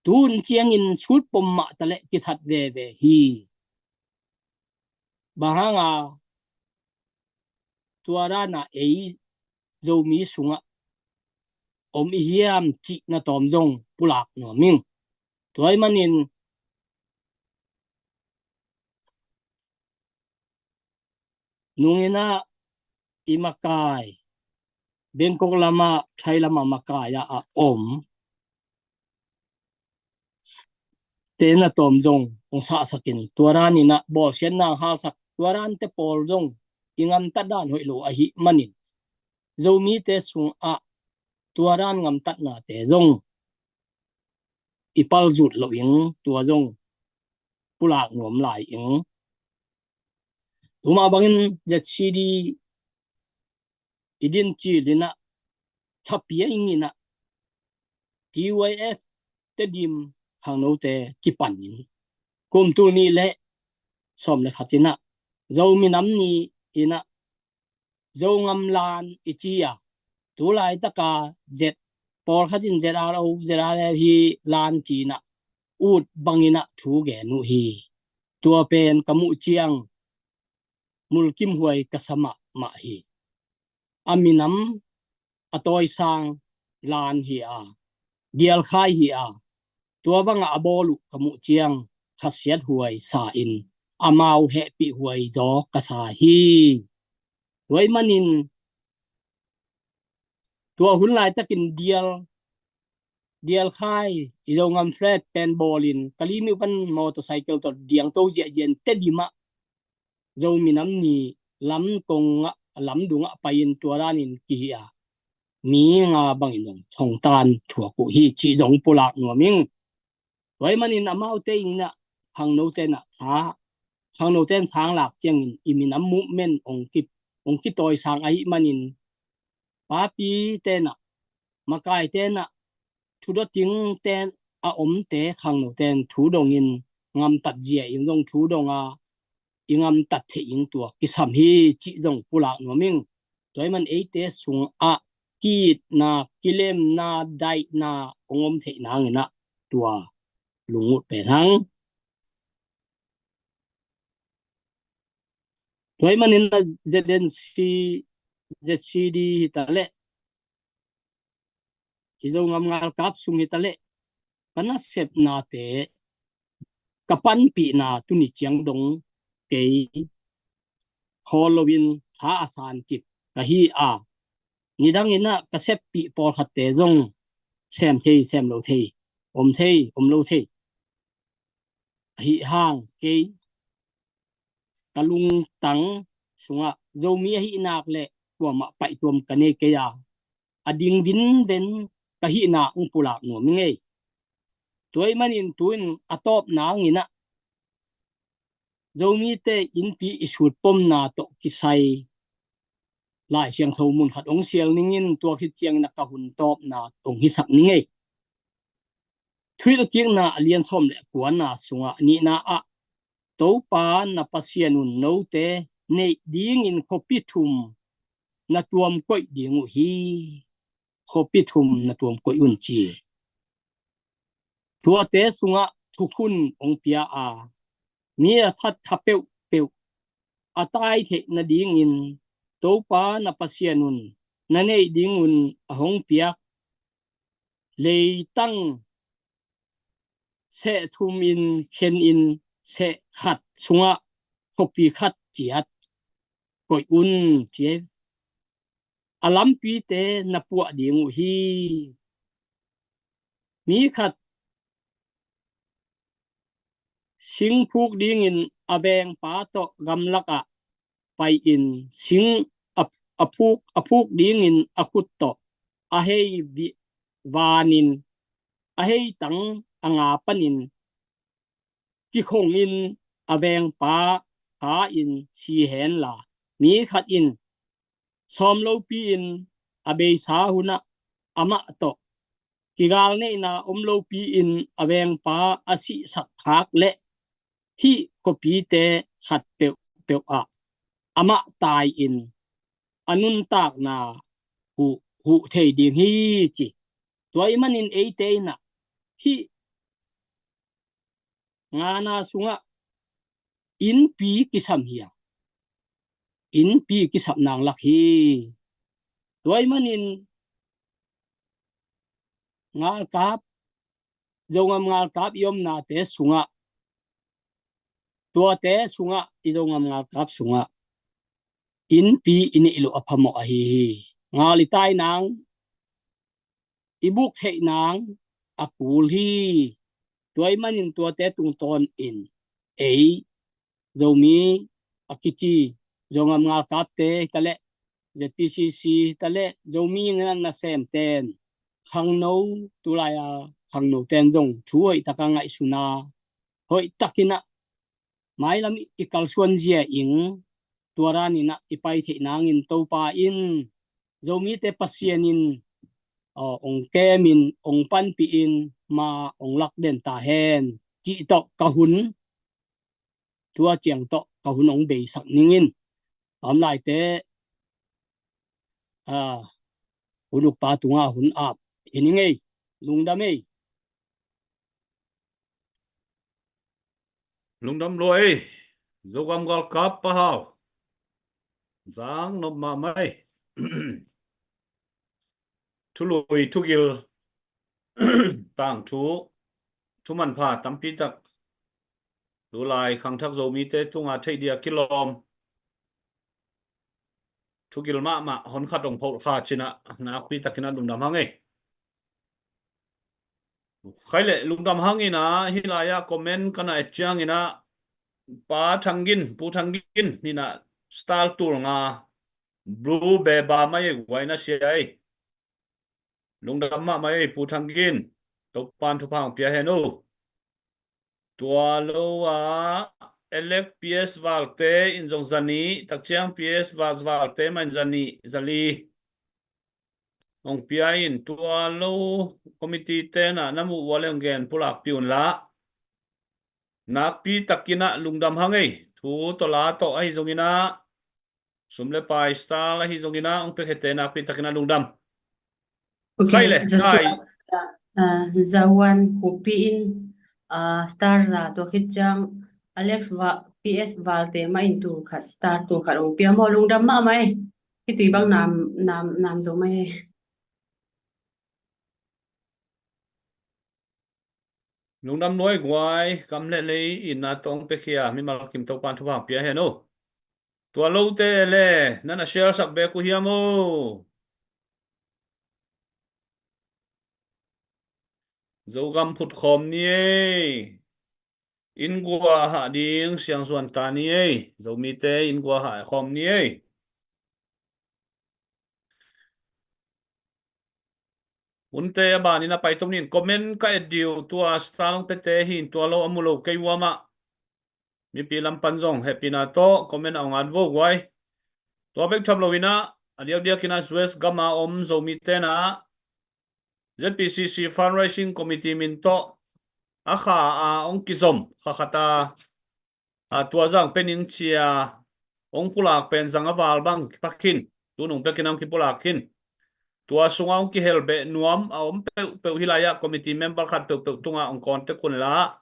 Tun ciangin sut pom mah tale kithat veve hi. Bang hanga tua dana ei Zomi sungah om i hiam cih na tawm zong pulak nuam ing. Tua ahih manin nung in ah i makai, Bangkok lamah, Thai lamah makai ah a om te na tawm zong ong sahsakin, tua dan in ah bawlsiatna ong halsak, tua dante pawl zong i ngamtat dan hoih lo ahih manin Zomite sungah tua dan ngamtatnate zong i palzut lo ing, tua zong pulak nuam lai ing. Tuma bangin Z C D i din cil in ah, thapia ing in ah, T Y F Tedim khangnote kipan in, kum tul nih le sawm le khat in ah Zo minam ni in ah Zongam lan i ci a, tu laitaka Z, pawlkhat in Z R O, Z R L hi lan ci in ah ut bangin ah thu gen uh hi. Tua pen ka muh ciang mulkimhuai ka sa mahmah hi. A minam a tawisang lan hi a, dialkhai hi a, tua bangah a bawl uh ka muh ciang khasiat huai sa in amau hehpih huai zaw ka sa hi. Tua ahih manin tua hun laitakin dial, dialkhai i Zongam flag pen bawlin ka limih uh pan motorcycle tawh diangto ziahziah in Tedim ah Zo minam ni lam kongah, lam dungah pai in tua danin kihi a, mi nga bangin zong thongtan thuak uh hi cih zong pulak nuam ing. Tua ahih manin amaute in ah khangnote in ah tha, khangnote in thang lak ciangin i minam movement ong ki, ong kitawisang ahih manin papite in ah, makaite in ah, thu dot ing ten a omte khangnote in thu dongin ngamtat zia ing zong thu dong a i ngamtat theih ing tua kisam hi cih zong pulak nuam ing. Tua ahih man eite sungah ki-itna, kilemna, daihna hong om theih nangin ah tua lungut pen hang. Tua ahih manin ah Z N C, Z C D hi ta leh, i Zogam ngalkap sung hi ta leh, ka nasepnate, ka panpihna tuni ciang dong kei khawl loin tha a san kip ka hi a, nidangin ah ka seppih pawlkhatte zong sem thei, sem lo thei, om thei, om lo thei. Ahi hang kei ka lungtang sungah Zomi ahi nak leh kuamah paihtuam ka nei kei a, a ding vinven ka hihna hong pulak nuam ing ei. Tua ahih manin tu-in a tawpna hangin ah Zomite innpi i sutpomna tawh kisai Lai Siangtho mun khat hong sial ningin, tua khit ciangin ah ka hun tawpna hong hisak ning ei. Thuhilhkikna a lian sawm le kuana sungah nihna ah, Topa na Pasian un note neih dingin khuapi thum na tuam koih ding uh hi. Khuapi thum na tuam koih un ci. Tuate sungah thukhun hong pia a, mi a that tha peuhpeuh a tai theih nadingin Topa na Pasian un na neih ding un a hong piak leitang seh thum in khen in, seh khat sungah khuapi khat ciat koih un ci. A lampite na puah ding uh hi. Mi khat sing phuk dingin a vengpa tawh gamlakah pai-in sing a, a phuk, a phuk dingin a khut tawh a hei vi-, vanin a hei tang a nga panin kikhongin a vengpa kha-in si henla, mi khat in sawm lopi-in a beisa hunah amah tawh kigalneihna om lopi-in a vengpa a sihsak khak leh hih khuapite khat peuhpeuh ah amah tai-in a nuntakna huh, huh thei ding hi ci. Tua ahih manin eite in ah hih ngana sungah innpi kisam hi a, innpi kisap nang lak hi. Tua ahih manin ngalkap, Zogam ngalkap i omnate sungah, tuate sungah, i Zogam ngalkap sungah innpi i neih loh a phamawh ahi hi. Ngal i tai nang, i buk theih nang a kul hi. Tua ahih manin tuate tungtawnin ei Zomi a kici Zogam ngalkapte hi ta leh, Z P C C hi ta leh, Zomi na, nasemten, khangno, tulai a khangnoten zong thu hoih taka ngaihsun a, hoih takin ah mailam i kalsuan zia ing, tua danin ah i pai theih nangin Topa in, Zomite Pasian in, aw, ong kemin, ong panpihin, ma ong lak den ta hen cih tawh ka hun, tua ciang tawh ka hun ong beisak ningin, a om laite, a, hun ukpa tunga hun ap hi ning ei, lungdam ei. Lungdam lua ei, Zogam galkap Pa Hau. Zang nop mahmah ei. Thului thugil, tangthu, thumanpha tampi tak tulai khangthak Zomite tunga theih dia kilawm thugil mahmah hon khat ong phoh kha cin ah nakpi takin ah lungdam hang ei. Khai leh lungdam hangin ah, hih lai-ah comment ka na et ciangin ah, Pa Thang Gin, Pu Thang Gin in ah star tul nga blue beba mai ei, guai na sia ei. Lungdam mahmah ei Pu Thang Gin, Topan thupha ong pia hen uh. Tua lo a L F P S valte in zong zanih, takciang P S val, valte mah in zanih, zali ong pia in, tua lo committee ten ah na muh ua leh ong gen pulakpih unla, nakpi takin ah lungdam hang ei. Thu tawh la tawh ahi zongin ah, sum le pai star ahi zongin ah ong pia khete nakpi takin ah lungdam. Ok, khai le, Zazuan, khai. Ah, Zazuan Khupi in, ah, star za tua khit ciang Alex va, P S Valte mah in tul khat star tul khat hong pia maw, lungdam mahmah e. Hih tui bang nam, nam, nam zo mah e. Lungdam nuai guai, gam le lei itna tawh hong piakhia mimal kim Topa'n thupha pia hen o. Tua lote le, na na share sak bek uh hiam o. Zogam phut khawm ni ei. Inn gua hah ding siangsuan ta ni ei. Zomite inn gua hah khawm ni ei. Hunte a banin a paito nin comment ka et dih uh, tua star hong piate hi in tua lo a mu lo kei uh amah. Mipi lam pan zong hehpihna tawh comment a hong at vo guai. Tua bek tham loin ah, a diakdiakin ah U S gam a om Zomite in ah Z P C C Fundraising Committee min tawh a kha a hong kizom kha khat a, a, tua zang pening cia hong pulak pen zang a val bang kipak khin, tunung pekin hong kipulak khin. Tua sungah hong kihel beh nuam a om peuhpeuh hi lai-ah committee member khat peuhpeuh tungah hong contact un la,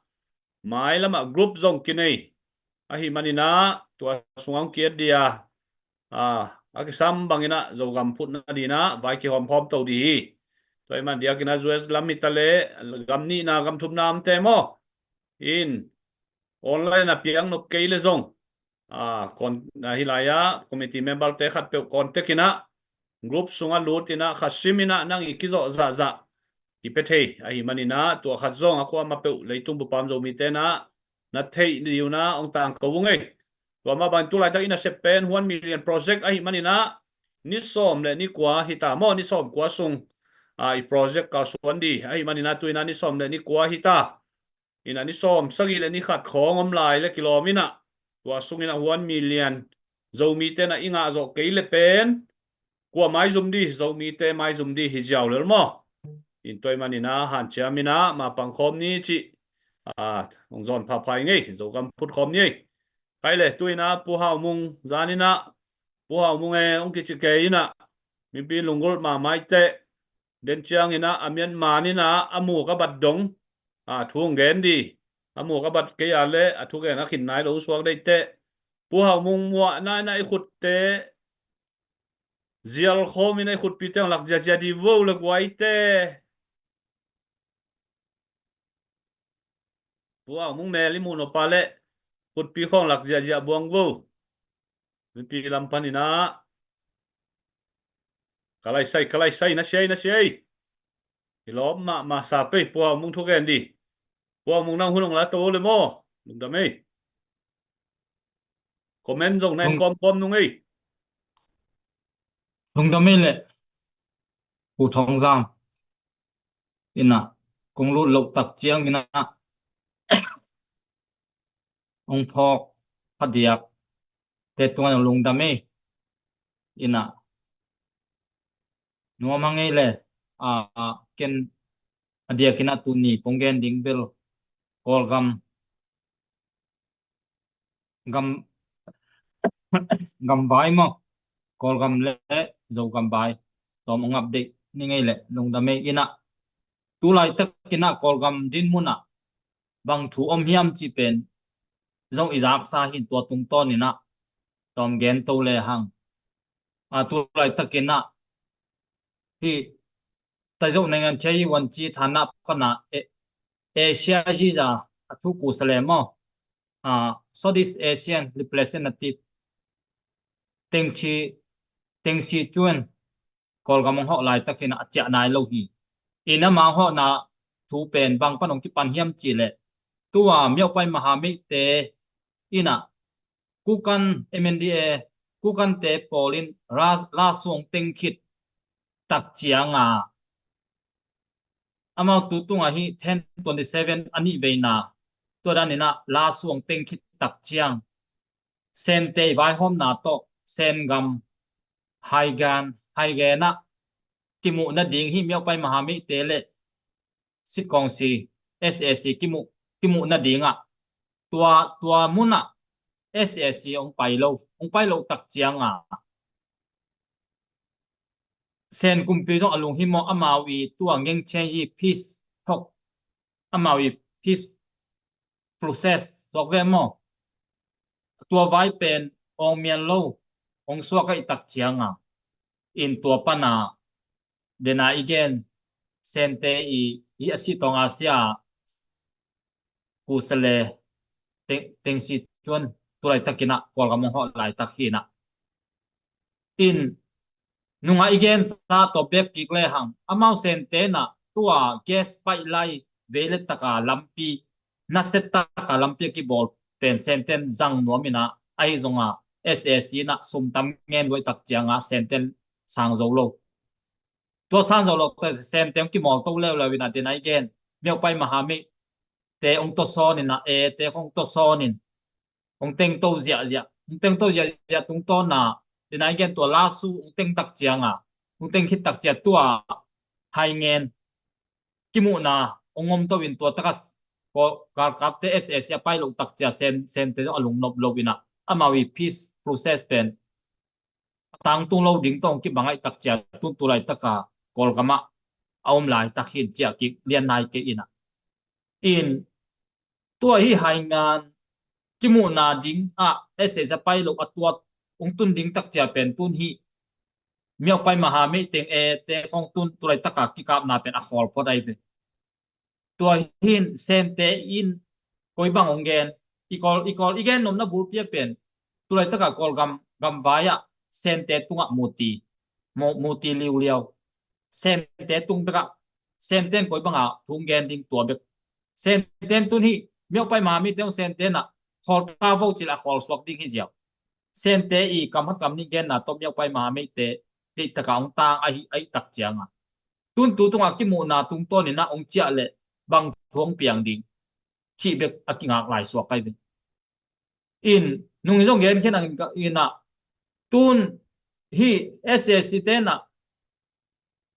mailamah group zong kinei ahi manin ah tua sungah hong ki-et dih a, a, a kisam bangin ah Zogam phutna dingin ah vai kihawmkhawm to dih hi. Tua ahih man diakin ah U S lam hi ta leh gam nihna gam thumna omte maw, in online a piang nop kei le zong, a, kon, a, hi lai-ah committee member te khatpeuh contact in ah group sungah lut in ah kha sim in ah nang i kizawh zahzah kipia thei ahi manin ah tua khat zong a kuamah peuh leitung bup a om Zomite in ah na theih ding un ah hong tangko ung ei. Tua mah bangin tu laitak i nasep pen One Million Project ahi manin ah ni sawm le ni kua hi ta maw, ni sawm kua sung, a, i project kalsuan dih ahi manin ah tu in ah ni sawm le ni kua hi ta. In ah ni sawm sagih le ni khat khawng om lai le kilawm in ah tua sung in ah One Million Zomite in ah i ngah zawh kei le pen kua maizum dih, Zomite maizum dih hi ziau lel maw. In tua ahih manin ah hanciam in ah ma pangkhawm ni cih, a, hong zawn phapha ing ei, Zogam phut khawm ni ei. Khai le, tu in ah Pu Hau Mung zan in ah, Pu Hau Mung e, hong kici kei in ah, mipi lunggulh mahmah i teh, den ciangin ah a Myanmar in ah a muk a bat dong, a, thu hong gen dih. A muk a bat kei a le a thugen a khin nai lo suak dih teh. Pu Hau Mung, muahna in ah i khutte zial khawm in ah i khutpite hong lak ziazia dih vo le guai teh. Pu Hau Mung mel i muh nop a le khutpi khawng lak ziahziah buang vo. Mipi lam panin ah, ka laisai, ka laisai, na sia ei, na sia ei. I lawm mahmah sa pei, Pu Hau Mung thugen dih. Pu Hau Mung, nang hun hong la to le maw. Lungdam ei. Comment zong na en kawmkawm nung ei. Lungdam ei le, Pu Thawng Zam. In ah kong lut loh tak ciangin ah hong phawk phadiak te tungah hong lungdam ei. In ah nuam hang ei le, a, ken a diakin ah tuni kong gen ding bel Kawlgam gam, gam vai maw, Kawlgam le Zogam vai tawm hong update ni ngei le lungdam ei. In ah tu laitakin ah Kawlgam dinmun ah bang thu om hiam cih pen zong i zaksa hi in tua tungtawnin ah tawm gen to le hang. A, tu laitakin ah hih Taizo Naingan Chai Wan Chi thana pana, e, Asia ziza a thu kusa le maw, a, Southeast Asian Representative Teng Chi, Teng Si Cuan Kawlgam hong hawh laitakin a ciah nai lo hi. In ama hong hawhna thu pen bang pan hong kipan hiam cih leh, tua Myopai Mahamite in ah Kukan M N D A, Kukante pawl in la, la suang teng khit tak ciang a, amau tu tungah hih ten twenty seven a nih veina, tua danin ah la suang teng khit tak ciang Sente vaihawmna tawh Sengam, Haigan, Haigen ah kimuh nading hih Myopai Mahamite le Sitkawngsi, S A C kimuh, kimuh nading ah tua, tua mun ah S A C hong pai lo, hong pai loh tak ciang a Sen kumpi zong a lunghimawh, amau i tua ngeng change i peace talk, amau i peace process suak ve maw? Tua vai pen awng mian lo, awng suak a i tak cianga, in tua pana dena i gen Sente i, i a si tawng a sia kusale teng, teng si tuan tulai takinah Kawlgam awng hawh laitak hinah. In nunga i gensa tawh bek kik lehang, amau Sentenah tua gas pipeline veilet taka lampi, naset taka lampi a kibawl pen Senten zang nuaminah, ahi zonga S A C inah sumtam ngen luai tak cianga Senten sang zo lo. Tua sang zo lo ta Senten kimawl to leuleu inah dena i gen, miaupai maha mei te ong to sawninah, e te khong to sawnin ong teng to ziahziah, ong teng to ziahziah tungtawna dena i gen tua lasu ong teng tak cianga, ong teng khit tak cia tua hai ngen kimuhna ong om to in tua taka galkapte S A C a pai lo tak cia Sen, Sente zong a lungnop lo inah, amau i peace process pen a tangtung lo ding tawh ong kibang aih tak cia tun tulai taka Kawlgamah a om laitak hin ciah kik lian nai kei inah. In tua hi haingan kimuhna ding ah S A C a pai lo a tuat ong tun ding tak cia pen tun hi miaupai maha mei teng e te khong tun tulai taka kikapna pen a khawl phot ai ve. Tua hin Sente in koi bang ong gen, i Kawl, i Kawl i gen nopna bulpi a pen tulai taka Kawlgam, gamvai ah Sente tungah muti, mu, muti liuliau. Sente tung bekah Senten koi banga thu ong gen ding tua bek. Senten tun hi miaupai maha mei te ong Sentenah khawl ta vo cil a khawl suak ding hi ziau. Sente i kam hat kam nih genna tawh miaupai maha mei te deih taka ong tang ahi, ahi tak cianga tun tu tunga kimuhna tungtawninah ong ciah leh bang thu ong piang ding cih bek a kingak lai suak ai ve. In nung hi zong gen khen ang inah tun hi S A C tenah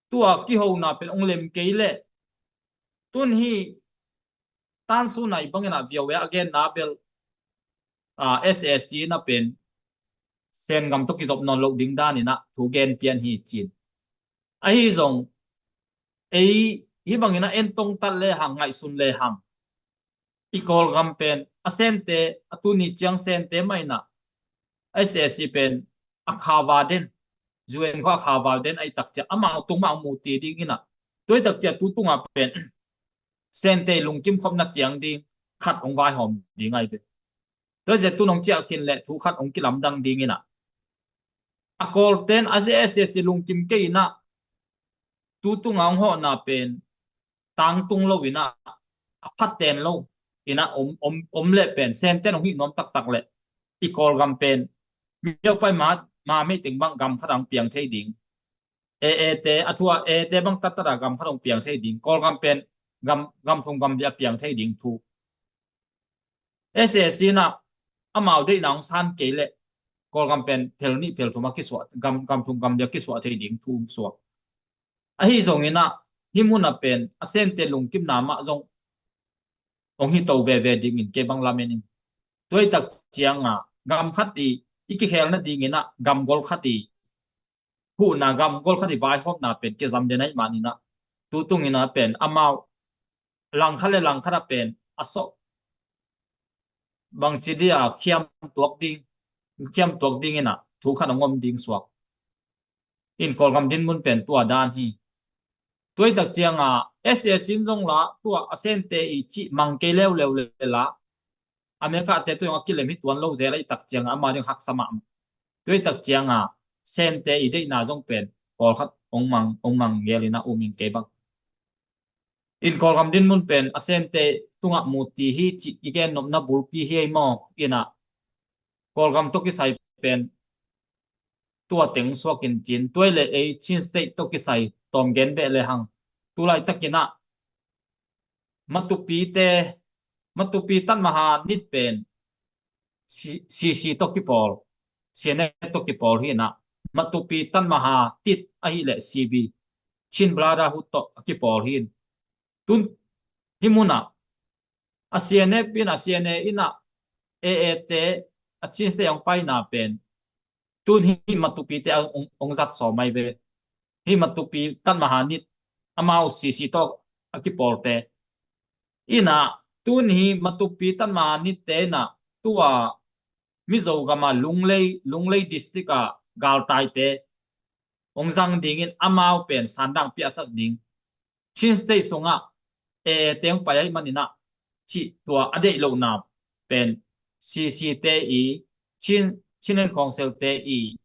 tua kihona pen ong lem kei leh tun hi tansuna i banginah viau e a genna bel, a, S A C na pen Sengam tawh kizop nawn loh ding daninah thu gen pian hi cin. Ahi zong ei hi banginah en tongtat lehang ngaihsun lehang i Kawlgam pen a Sente a tuni ciang Sente mahinah S A C pen a khava den, U N khua a khava den ahi tak ciah amau tung mah muti dinginah tuai tak ciah tu tunga pen Sente lungkim khopna ciang ding khat ong vaihawm ding ahi ve. Tua zia tu nong ciah khin leh thu khat ong kilamdang dinginah a Kawlten a zia S A C lungkim kei inah tu tunga ong hawhna pen tangtung lo inah a phatten lo inah om, om, om leh pen Senten ong hih nuam taktak leh i Kawlgam pen miaupai ma, ma mei teng bang gam khat ang piang thei ding. E, e te a thua e te bang tattata gam khat ong piang thei ding. Kawlgam pen gam, gam thum gam li a piang thei ding thu. S A C na amau deihna ong san kei leh Kawlgam pen phel nih phel thum a kisuah, gam, gam thum gam li a kisuah thei ding thu suak. Ahi zonginah hih munah pen a Sente lungkimna mah zong ong hi to veve dingin kei bang lamen in. Tuai tak cianga gam khat i, i kikhelna dinginah gam gol khat i huhna gam gol khat i vaihawmna pen kizam den ahi maninah tu tunginah pen amau langkhat le langkhat a pen a sawh bangci dia khiam tuak ding, khiam tuak dinginah thu khat a ngom ding suak. In Kawlgam dinmun pen tua dan hi. Tuai tak cianga S A C in zong la tua a Sente i cih mang kei leuleu le la America te tuai a kilem hi tuan lo zel ahi tak cianga ama ding haksa mahmah. Tuai tak cianga Sente i deihna zong pen pawlkhat ong mang, ong mang gelinah um in kei bang. In Kawlgam dinmun pen a Sente tungah muti hi cih i gen nopna bulpi hi ei maw inah Kawlgam tawh kisai pen tua teng suakin cin tuai le ei Chin State tawh kisai tawm gen beh le hang tulai takinah Matupi te, Matupi Tatmaha nit pen C C tawh kipawl, C N F tawh kipawl hinah Matupi Tatmaha tit ahileh C B, Chin Brotherhood tawh a kipawl hin. Tun hih munah a C N F inah, C N A inah A A te a Chin State ong paina pen tun hih Matupi te ong, ong zat sawm ai ve. hih Matupi Tatmaha nit amau C C tawh a kipawlte. Inah tun hih Matupi Tatmaha nitte inah tua Mizo gama Lunglei, Lunglei district a galtaite hong zang dingin amau pen sandang piahsak ding. Chin State sungah A A te hong pai ahih maninah cih tua a deih lohna pen C C te i Chin, Chin and Council te i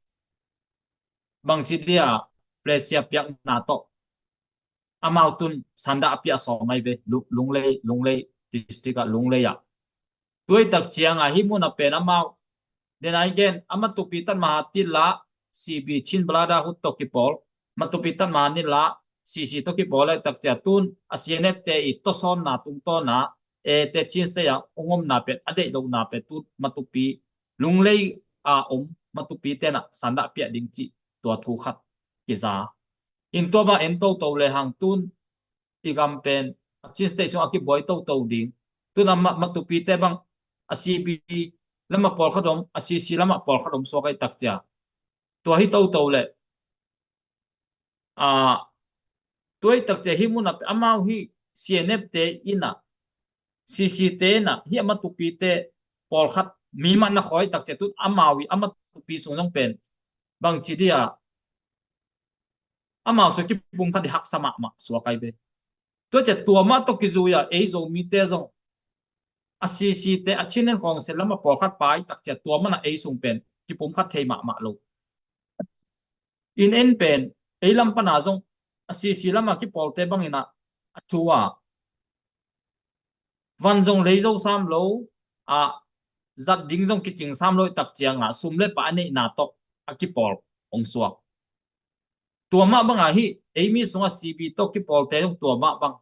bangci dia plesia piakna tawh amau tun sanda a piah sawm ai ve. Lunglei, Lunglei district ah, Lunglei ah. Tuai tak ciangah hih munah pen amau denai gen a Matupi Tatmaha nit la C B Chin Brotherhood tawh kipawl, Matupi Tatmaha nit la C C tawh kipawl ai tak cia tun a C N F te i tawsawnna tungtawna A A te Chin State ah hong omna pen a deih lohna pen tun Matupi Lunglei a om Matupi tenah sanda piah ding cih tua thu khat kiza. In tua bang en toto le hang tun i gam pen a Chin State sung a kibuai toto ding. Tun a Matupi te bang a C B lamah pawlkhat om, a C C lamah pawlkhat om suak ai tak cia. Tua hi toto le a tuai tak cia hih munah amau hih C N F te inah C C te inah hih a Matupi te pawlkhat mi mah na khawi tak cia tun amau i a Matupi sung zong pen bangci dia amau sung kipum khat i haksa mahmah suak ai ve. Tua cia tua mah tawh kizui a ei Zomite zong a C C te a Chin and Council lamah pawlkhat pai tak cia tua manah ei sung pen kipum khat thei mahmah lo. In en pen ei lam pana zong a C C lamah kipawlte banginah a thu a van zong lei zo sam lo a zat ding zong kicing sam lo i tak ciangah sum le pai a neihna tawh a kipawl hong suak. Tua mah bangah hih ei mi sungah C B tawh kipawlte zong tua mah bang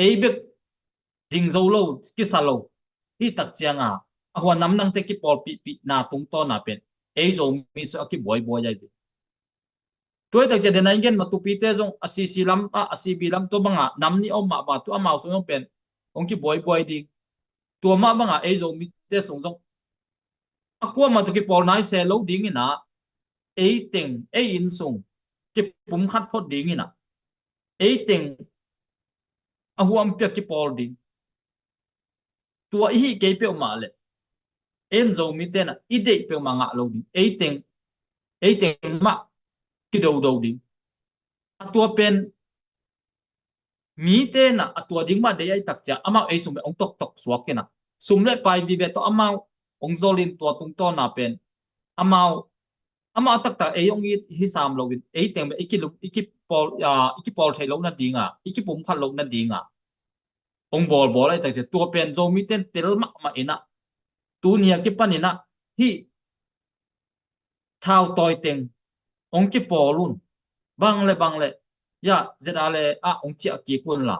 ei bek ding zo lo, kisa lo. Hih tak ciangah a hua namdangte kipawlpihpihna tungtawna pen ei Zomi sungah a kibuaibuai ai ve. Tuai tak cia denai gen Matupite zong a C C lam ah a C B lam tua bangah nam nih om mah bangah tu amau sung zong pen hong kibuaibuai ding. Tua mah bangah ei Zomite sung zong a kuamah tawh kipawl nai se lo dinginah ei teng ei inn sung kipum khat phot dinginah ei teng a huam piak kipawl ding. Tua i hih kei peuhmah le en Zomite inah i deih peuhmah ngah lo ding. Ei teng ei teng mah kidodo ding. A tua pen mite inah a tua ding mah deih ai tak cia amau ei sung pen hong toktok suak inah sum le pai vive tawh amau hong zolin tua tungtawna pen amau amau a taktak ei hong it hi sam loin ei teng pen i kilum i kipawl a i kipawl theih loh nadinga i kipum khat loh nadinga hong bawlbawl ai tak cia tua pen Zomite in tel mahmah inah tuni a kipan inah hih thautawi teng hong kipawl un. Bang le bang le ya Z R le ah hong ciah kik un la.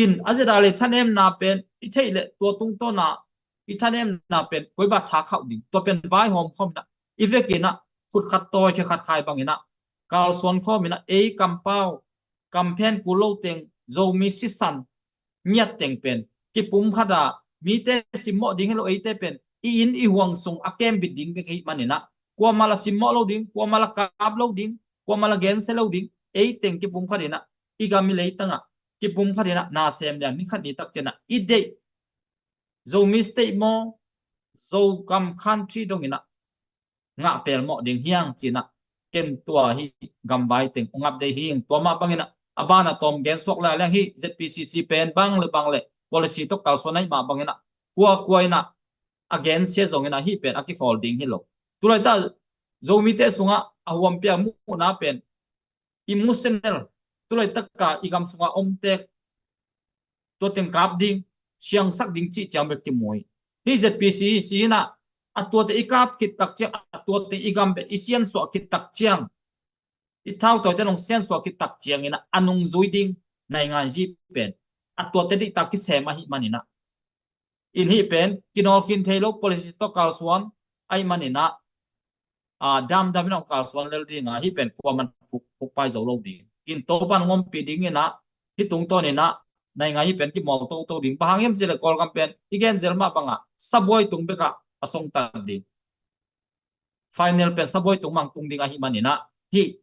In a Z R le thanemna pen i theih le tua tungtawna i thanemna pen koi bah tha khauh ding. Tua pen vaihawm khawm inah i vekinah khut khat tawi khe khat khai banginah kalsuan khawm inah ei kampau kamphen kul lo teng Zomi sisan ngiat teng pen kipum khat a mite simmawh ding hi lo eite pen i inn i huang sung a kembit ding bek hi maninah kuamah la simmawh lo ding, kuamah la kap lo ding, kuamah la gensia lo ding. Ei teng kipum khat inah i gam i leitangah kipum khat inah na sem liang ni khat ni tak cianah i deih Zomi state maw Zogam country donginah ngah pelmawh ding hiang cinah ken tua hi gamvai teng ungap dei hing tua mah banginah a banah tawm gen suak lai leng hi Z P C C pen bang le bang le policy tawh kalsuan ahi mah banginah kua kua inah a gensia zonginah hih pen a kikhawl ding hi lo. Tulaita Zomite sungah a huampia muhna pen emotional tulaitaka i gam sungah omtek tua teng kap ding siangsak ding cih ciang bek kimu hi. Hih Z P C C inah a tuate i kap khit tak ciang a tuate i gam bek i siansuah khit tak ciang i thautawite nong siansuah khit tak cianginah a nungzui ding nainganzi pen a tuate dihtak kisem ahi maninah in hih pen kinawlkhin thei lo policy tawh kalsuan ahi maninah a damdam inah hong kalsuan lel dinga hih pen kuaman puk, pukpai zo lo ding. In Topan hong ompih dinginah hih tungtawninah naingan hih pen kimawl toto ding. Bang hang hiam cileh Kawlgam pen i genzel mah bangah sabuai tung bekah a songtat ding. Final pen sabuai tung mang tung ding ahi maninah hih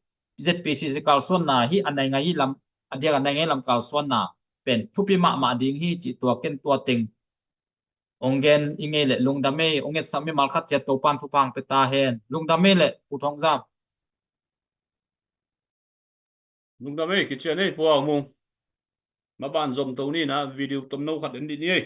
Z P C C kalsuanna hi a nai ngai hi lam, a diak a nai ngai lam kalsuanna pen thupi mahmah ding hi cih tua ken tua teng ong gen i ngei leh lungdam ei. Ong etsak mimal khat ciat Topan thupha ong pia ta hen. Lungdam ei leh Pu Thong Zam. Lungdam ei, kician ei Pu Hau Mung. Maban zom to ni na, video tomno khat en dih ni ei.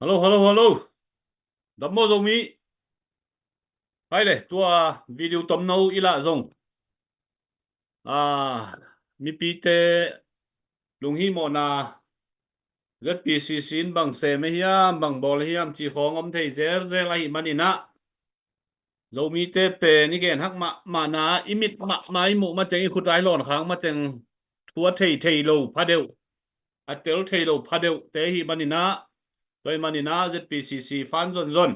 Hello, hello, hello. Dam maw Zomi? Hai le, tua video tomno i lah zong, ah, mipite lunghimawhna, Z P C C in bang sem hiam, bang bawl hiam cih khawng om thei zelzel ahih manin ah, Zomite pen i gen hak mahmahna, i mit mahmah i muh mateng, i khut a i lawn khang mateng thu a thei thei lo phadeuh, a tel thei lo phadeuh te ahih manin ah, tua ahih manin ah Z P C C fan zonzon,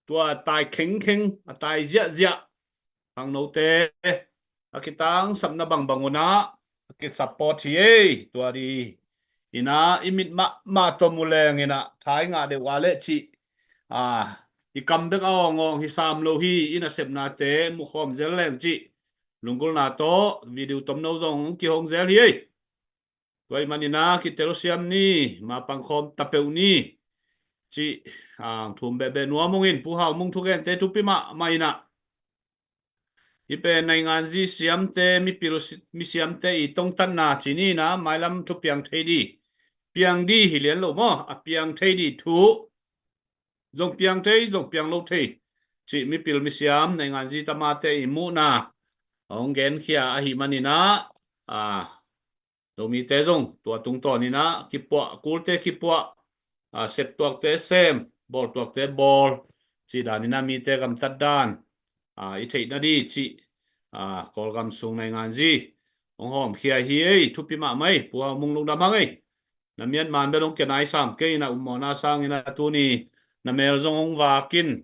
tua a tai khengkheng, a tai ziahziah khangnote a kitangsapna bangbang un ah a kisupport hi ei. Tua di in ah i mit mahmah tawh mu leng in ah thai ngah deuh a leh cih, a, i kam bek a awngawng hi sam lo hi. I nasepnate mukhawm zel leng cih lunggulhna tawh video tomno zong kihong zel hi ei. Tua ahih manin ah kitelsiam ni, mapangkhawm ta peuh ni cih, a, thum behbeh nuam ung in, Pu Hau Mung thugente thupi mahmah in ah. Hih pen nainganzi siamte, mipil si-, misiamte i tongtatna ci ni in ah, mailam thu piang thei di, piang di hi lian lo maw, a piang thei di thu zong piang thei, zong piang lo thei cih mipil misiam, nainganzi tamate i muhna hong genkhia ahih manin ah, a, Zomite zong tua tungtawn in ah kipuah, kulte kipuah, a, septuakte sem, bawltuakte bawl cih dan in ah mite gamtat dan, a, i theihna di cih, a, Kawlgam sung nainganzi hong hawmkhia hi ei. Thupi mahmah ei, Pu Hau Mung lungdam hang ei. Na miatman bel hong kia nai sam kei in ah, ummawhna sangin ah tuni na mel zong hong vak in,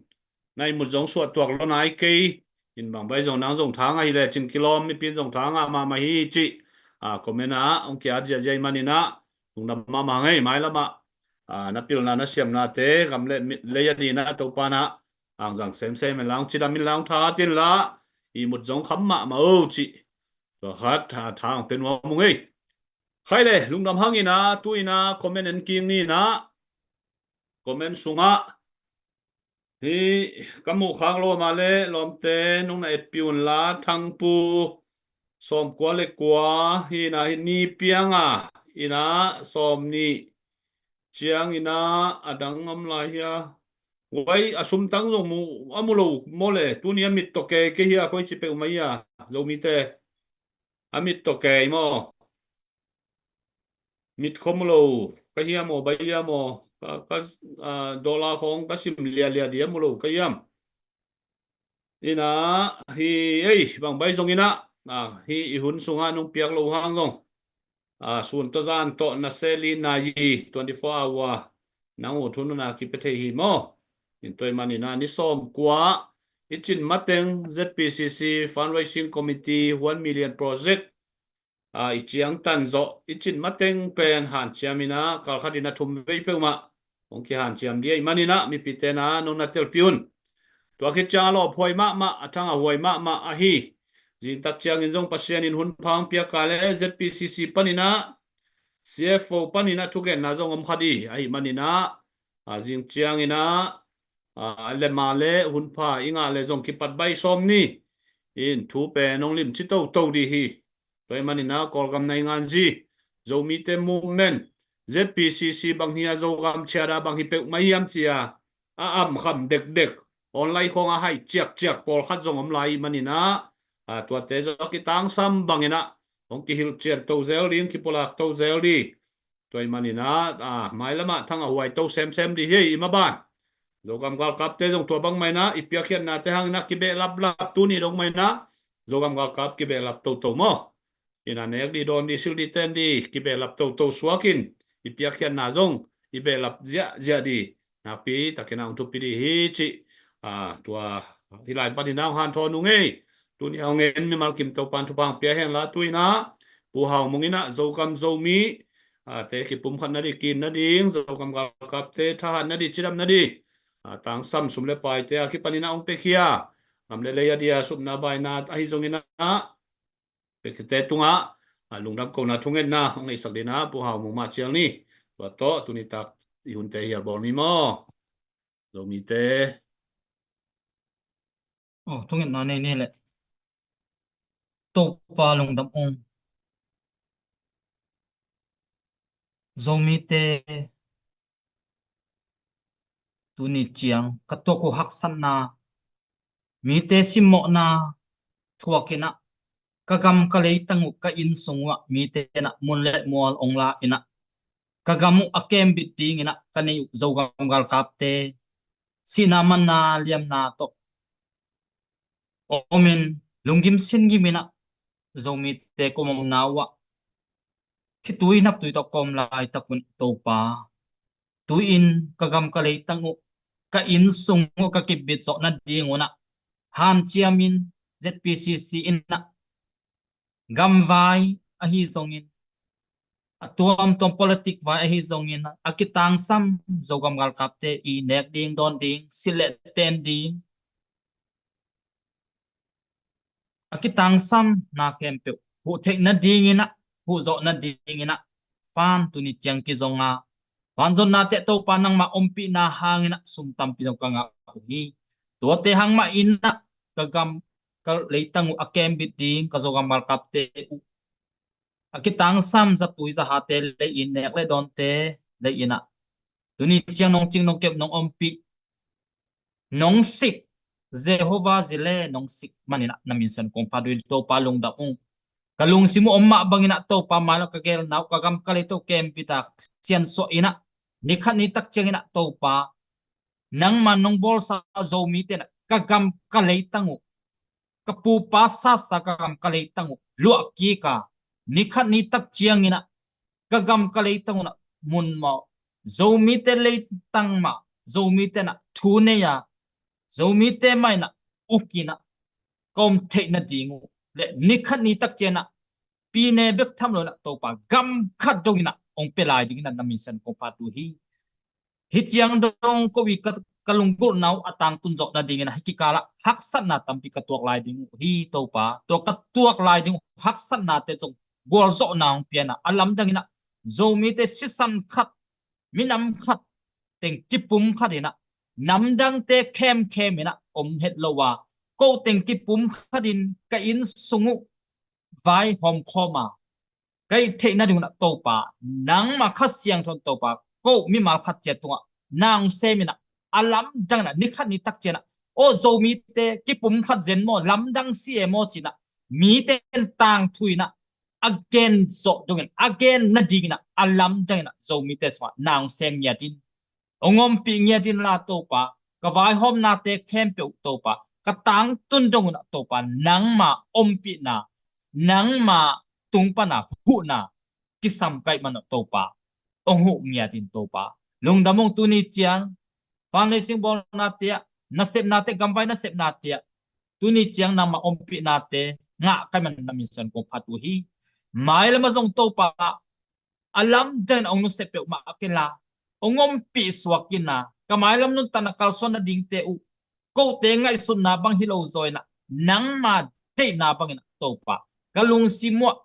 na ihmut zong suahtuak lo nai kei in, bang bai zong nang zong tha ngah hi lecin kilawm mipi in zong tha ngah mahmah hi cih, a, comment ah hong ki-at ziahziah ahih manin ah lungdam mahmah hang ei. Mailam ah, a, na pilna na siamnate gam le mi-, lei a dingin ah Topa in ah hong zang semsem hen la, hong cidam in la, hong tha at in la, ihmut zong kham mahmah o cih tua khat tha, tha hong pia nuam ung ei. Khai le, lungdam hang in ah, tu in ah comment en kik ni in ah, comment sungah, hih ka muh khak lawm a leh lawmte nong na etpih un la, Thangpu sawmkua le kua hi in ah, hih ni piang a in ah sawmnih ciang in ah, a dang om lai hia? Wai, a sumtang zong mu, a mu lo maw le, tuni a mit tawh kei kei hia, koi ci peuhmah hia, Zomite? A mit tawh kei maw? Mit khawm lo ka hiam aw, bai hiam aw, ka, ka, a, dollar khawng ka sim lialia di a mu lo ka hiam? In ah, hih, ei, bang bai zong in ah, a, hih i hun sungah nong piak lo hang zong, a, sun tawh zan tawh na seli na yi, twenty four hour nang ut hun un ah kipia thei hi maw? In tua ahih manin ah ni sawmkua i cin mateng Z P C C Fundraising Committee One Million Project a, i ciangtan zawh i cin mateng pen hanciam in ah kalkhat in ah thum vei peuhmah hong kihanciam dih ahih manin ah mipite na nong na telpih un. Tua khit ciang a lawphuai mahmah, a thang a huai mahmah ahi. Zingtak ciangin zong Pasian in hun pha hong piak a le Z P C C panin ah C F O panin ah thugenna zong om kha dih ahih manin ah, a, zing ciangin ah, a, le ma le hun pha i ngah le zong kipat bai sawm ni in thu pen hong limci toto dih hi. Tua ahih manin ah Kawlgam naingan zi, Zomite movement, Z P C C bang hi a, Zogam ciat a bang hi peuhmah hiam ci a, a amkham dekdek, online khawng a hai ciakciak pawlkhat zong om lai ahih manin ah, a, tuate zong a kitangsam bangin ah hong kihilh cian to zel ding, kipulak to zel dih. Tua ahih manin ah, a, mailamah thang a huai to semsem dih hi ei, i maban. Zogam galkapte zong tua bangmah in ah i piakkhiatnate hangin ah kibehlaplap, tuni dong mah in ah Zogam galkap kibehlap toto maw. In ah nek dih, dawn dih, silh dih, ten dih, kibehlap toto suakin i piakkhiatna zong i behlap ziahziah dih. Nakpi takin ah hong thupi dih hi cih, a, tua hih lai panin ah hong hanthawn ung ei. Tuni a hong en mimal kim Topan thupha hong pia hen la, tu in ah Pu Hau Mung in ah Zogam Zomi, a, te kipumkhat nading, kiit nading, Zogam galkapte thahat nading, cidam nading, a, tangsam sum le paite a kipanin ah hong piakhia, gam le lei a dia supna baina ahi zongin ah, piakhiate tungah, a, lungdam kohna thungetna hong neisak dingin ah Pu Hau Mung mah cial ni. Tua tawh tuni tak i hunte hial bawl ni maw. Zomite. Oh, thungetna nei ni leh. Topa lungdam ung. Zomite, tuni ciang ka tuak uh haksatna, mite simmawhna thuak in ah, ka gam ka leitang uh, ka inn sung uh ah mite in ah mun le mual hong la in ah, ka gam uh a kembit dingin ah ka neih uh Zogam galkapte sihna manna liamna tawh om in, lunggim singgim in ah Zomite ka omna uh ah khitui naptui tawh ka om laitak un Topa, tu-in ka gam ka leitang uh, ka inn sung uh ka kibit zawh nading un ah hanciam in, Z P C C in ah gamvai ahi zongin, a tuamtuam politik vai ahi zongin, a kitangsam Zogam galkapte i nek ding, dawn ding, silh le ten ding, a kitangsamna khempeuh huh theih nadingin ah, huh zawh nadingin ah, Pan, tuni ciang kizong a, Pan zonnate Topa nangmah ompihna hangin ah sum tampi zong ka ngah uh hi. Tuate hang mah in ah ka gam ka leitang uh a kembit ding, ka Zogam galkapte uh a kitangsam zatui zahate lei-in, nek le dawnte lei-in ah, tuni ciang nong cing nong kep nong ompih, nong sik, Jehovah Jireh nong sik manin ah na min siangtho kong phat uh hi. Topa lungdam ung. Ka lungsim uh om mah bangin ah Topa, mai lo ka gelna uh, ka gam ka leitang uh kembit a siansuah in ah, nikhat nitak ciangin ah Topa, nangma nong bawlsa Zomite in ah ka gam ka leitang uh, ka pupa sasa ka gam ka leitang uh luah kik a, nikhat nitak ciangin ah ka gam ka leitang un ah mun mah, Zomite leitang mah, Zomite in ah thu nei a, Zomite mah in ah uk in ah ka om theih nading uh le nikhat nitak ciang ah pine bek tham lo in ah Topa, gam khat dongin ah hong pia lai dingin ah na min siangtho kong phat uh hi. Hih ciang dong ko i ka, ka lunggulhna uh a tangtun zawh nadingin ah hih kikal ah haksatna tampi ka tuak lai ding uh hi Topa. Tua ka tuak lai ding uh haksatnate zong gualzawhna hong pia in ah, a lamdang in ah Zomite sisan khat, minam khat teng kipum khat in ah, namdangte khemkhem in ah om het lo a, ko teng kipum khat in ka inn sung uh vaihawm khawm a, ka hih theih nading un ah Topa, nangma Kha Siangtho in Topa, ko mimal khat ciat tungah na hong sem in ah, a lamdang in ah nikhat nitak ciang ah, aw Zomite kipum khat zen maw, lamdang si e maw ci in ah, mite in tangthu in ah a gen zawh dongin, a gen nadingin ah a lamdang in ah Zomite sungah na hong sem ngiat in, hong ompih ngiat in la Topa, ka vaihawmnate khempeuh Topa, ka tangtun dong un ah Topa, nangma ompihna, nangma tung pan a huhna kisam ka hih man ah Topa, hong huh ngiat in Topa. Lungdam ung. Tuni ciang vanlei sing bawlnate ah, nasepnate, gamvai nasepnate ah, tuni ciang nangma ompihnate ngah ka hih man ah na min siangtho kong phat uh hi. Mailam ah zong Topa, a lamdang in hong nusia peuhmah kei la, hong ompih suak in ah, ka mailam nuntakna kalsuan nadingte uh, kote ngaihsutna bang hi lo zaw in ah, nangma deihna bangin ah Topa, ka lungsim uh ah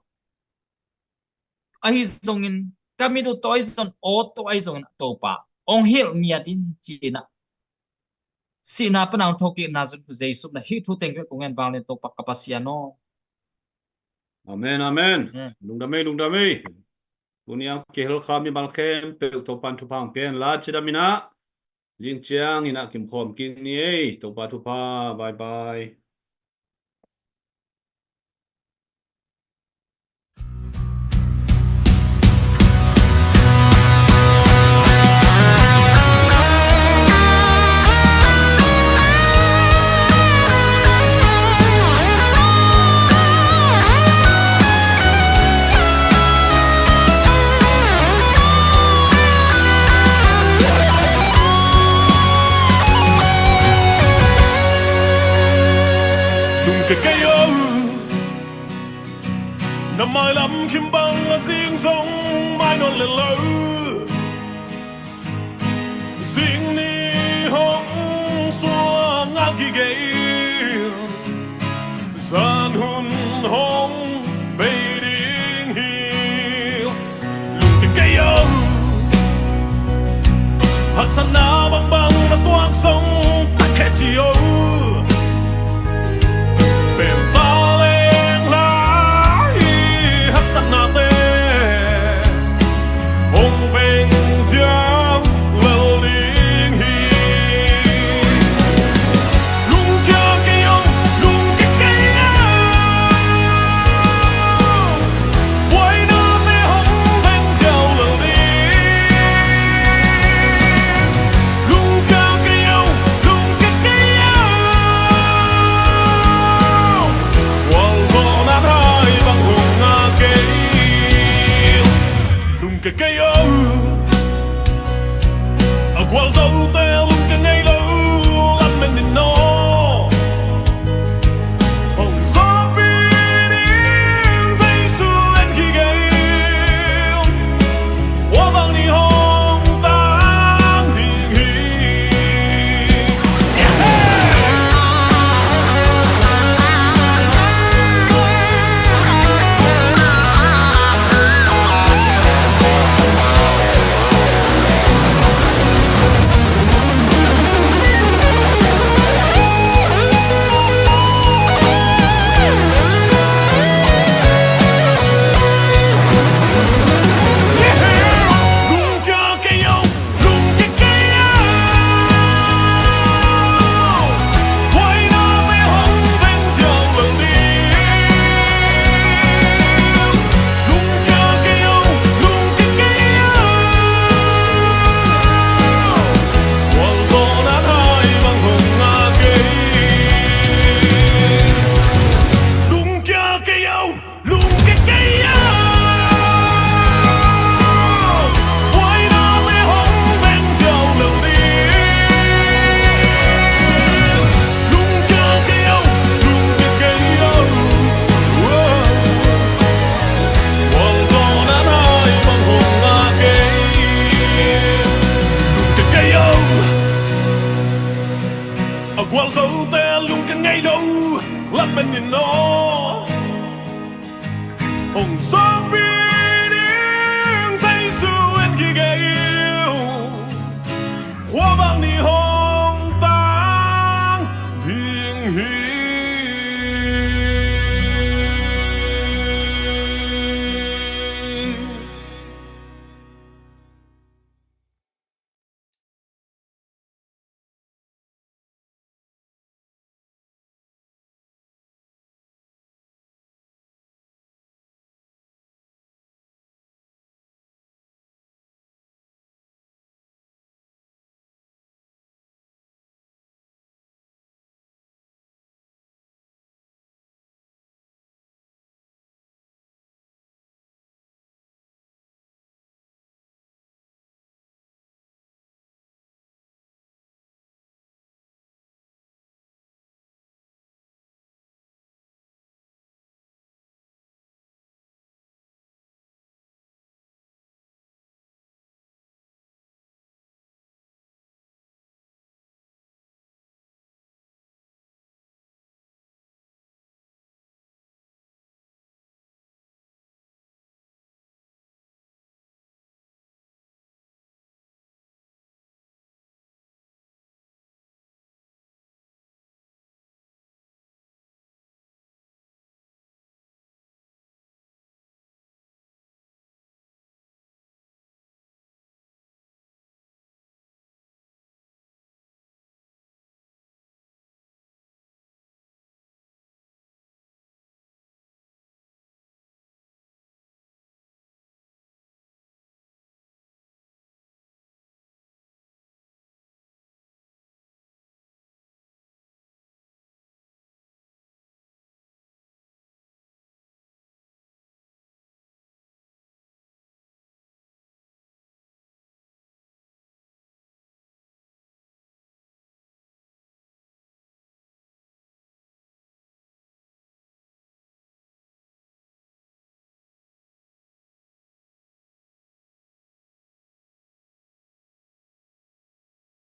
ahi zongin, ka mit uh tawh ahi zongin, aw tawh ahi zongin ah Topa, hong hilh ngiat in ci-in ah, sihna pan a hong thokik Nazareth Jesu min a hih thu teng kong ngen vang leng Topa ka Pasian aw. Amen, amen. Amen. Lungdam ei, lungdam ei. Tuni a kihel kha mimal khempeuh Topa'n thupha hong pia hen la, cidam in ah, zing ciangin ah kimkhawm kik ni ei. Topa thupha, bye bye. Lungkia kei o, na mailam khim bang a zing zong mai nawn lel lo. Zing ni hong suak ngah gige, zan hun hong bei ding hi. Lungkia kei o, haksatna bangbang na tuak zong, tak khia ci o. Pemta leng lai haksatnate hong veng ziau lel ding hi. Lungkia kei o, lungkia kei o. Buainate hong veng ziau lel ding. Lungkia kei o, lungkia kei o. Gualzawhna hai bang hong ngah kei. Lungkia kei o. A gualzote lungkia ngei lo, lamen in aw. Hong zawhpih ding Jesu en hi gei. Khua bang ni hong tang ding hi. Lungkia kei o, lungkia kei o. Buainate hong veng ziau lel ding. Lungkia kei o, lungkia kei o. Gualzawhna hai bang hong ngah kei. Lungkia kei o. A gualzote lungkia ngei lo, lamen in aw. Hong zawhpih ding Jesu en hi gei. Khua bang ni hong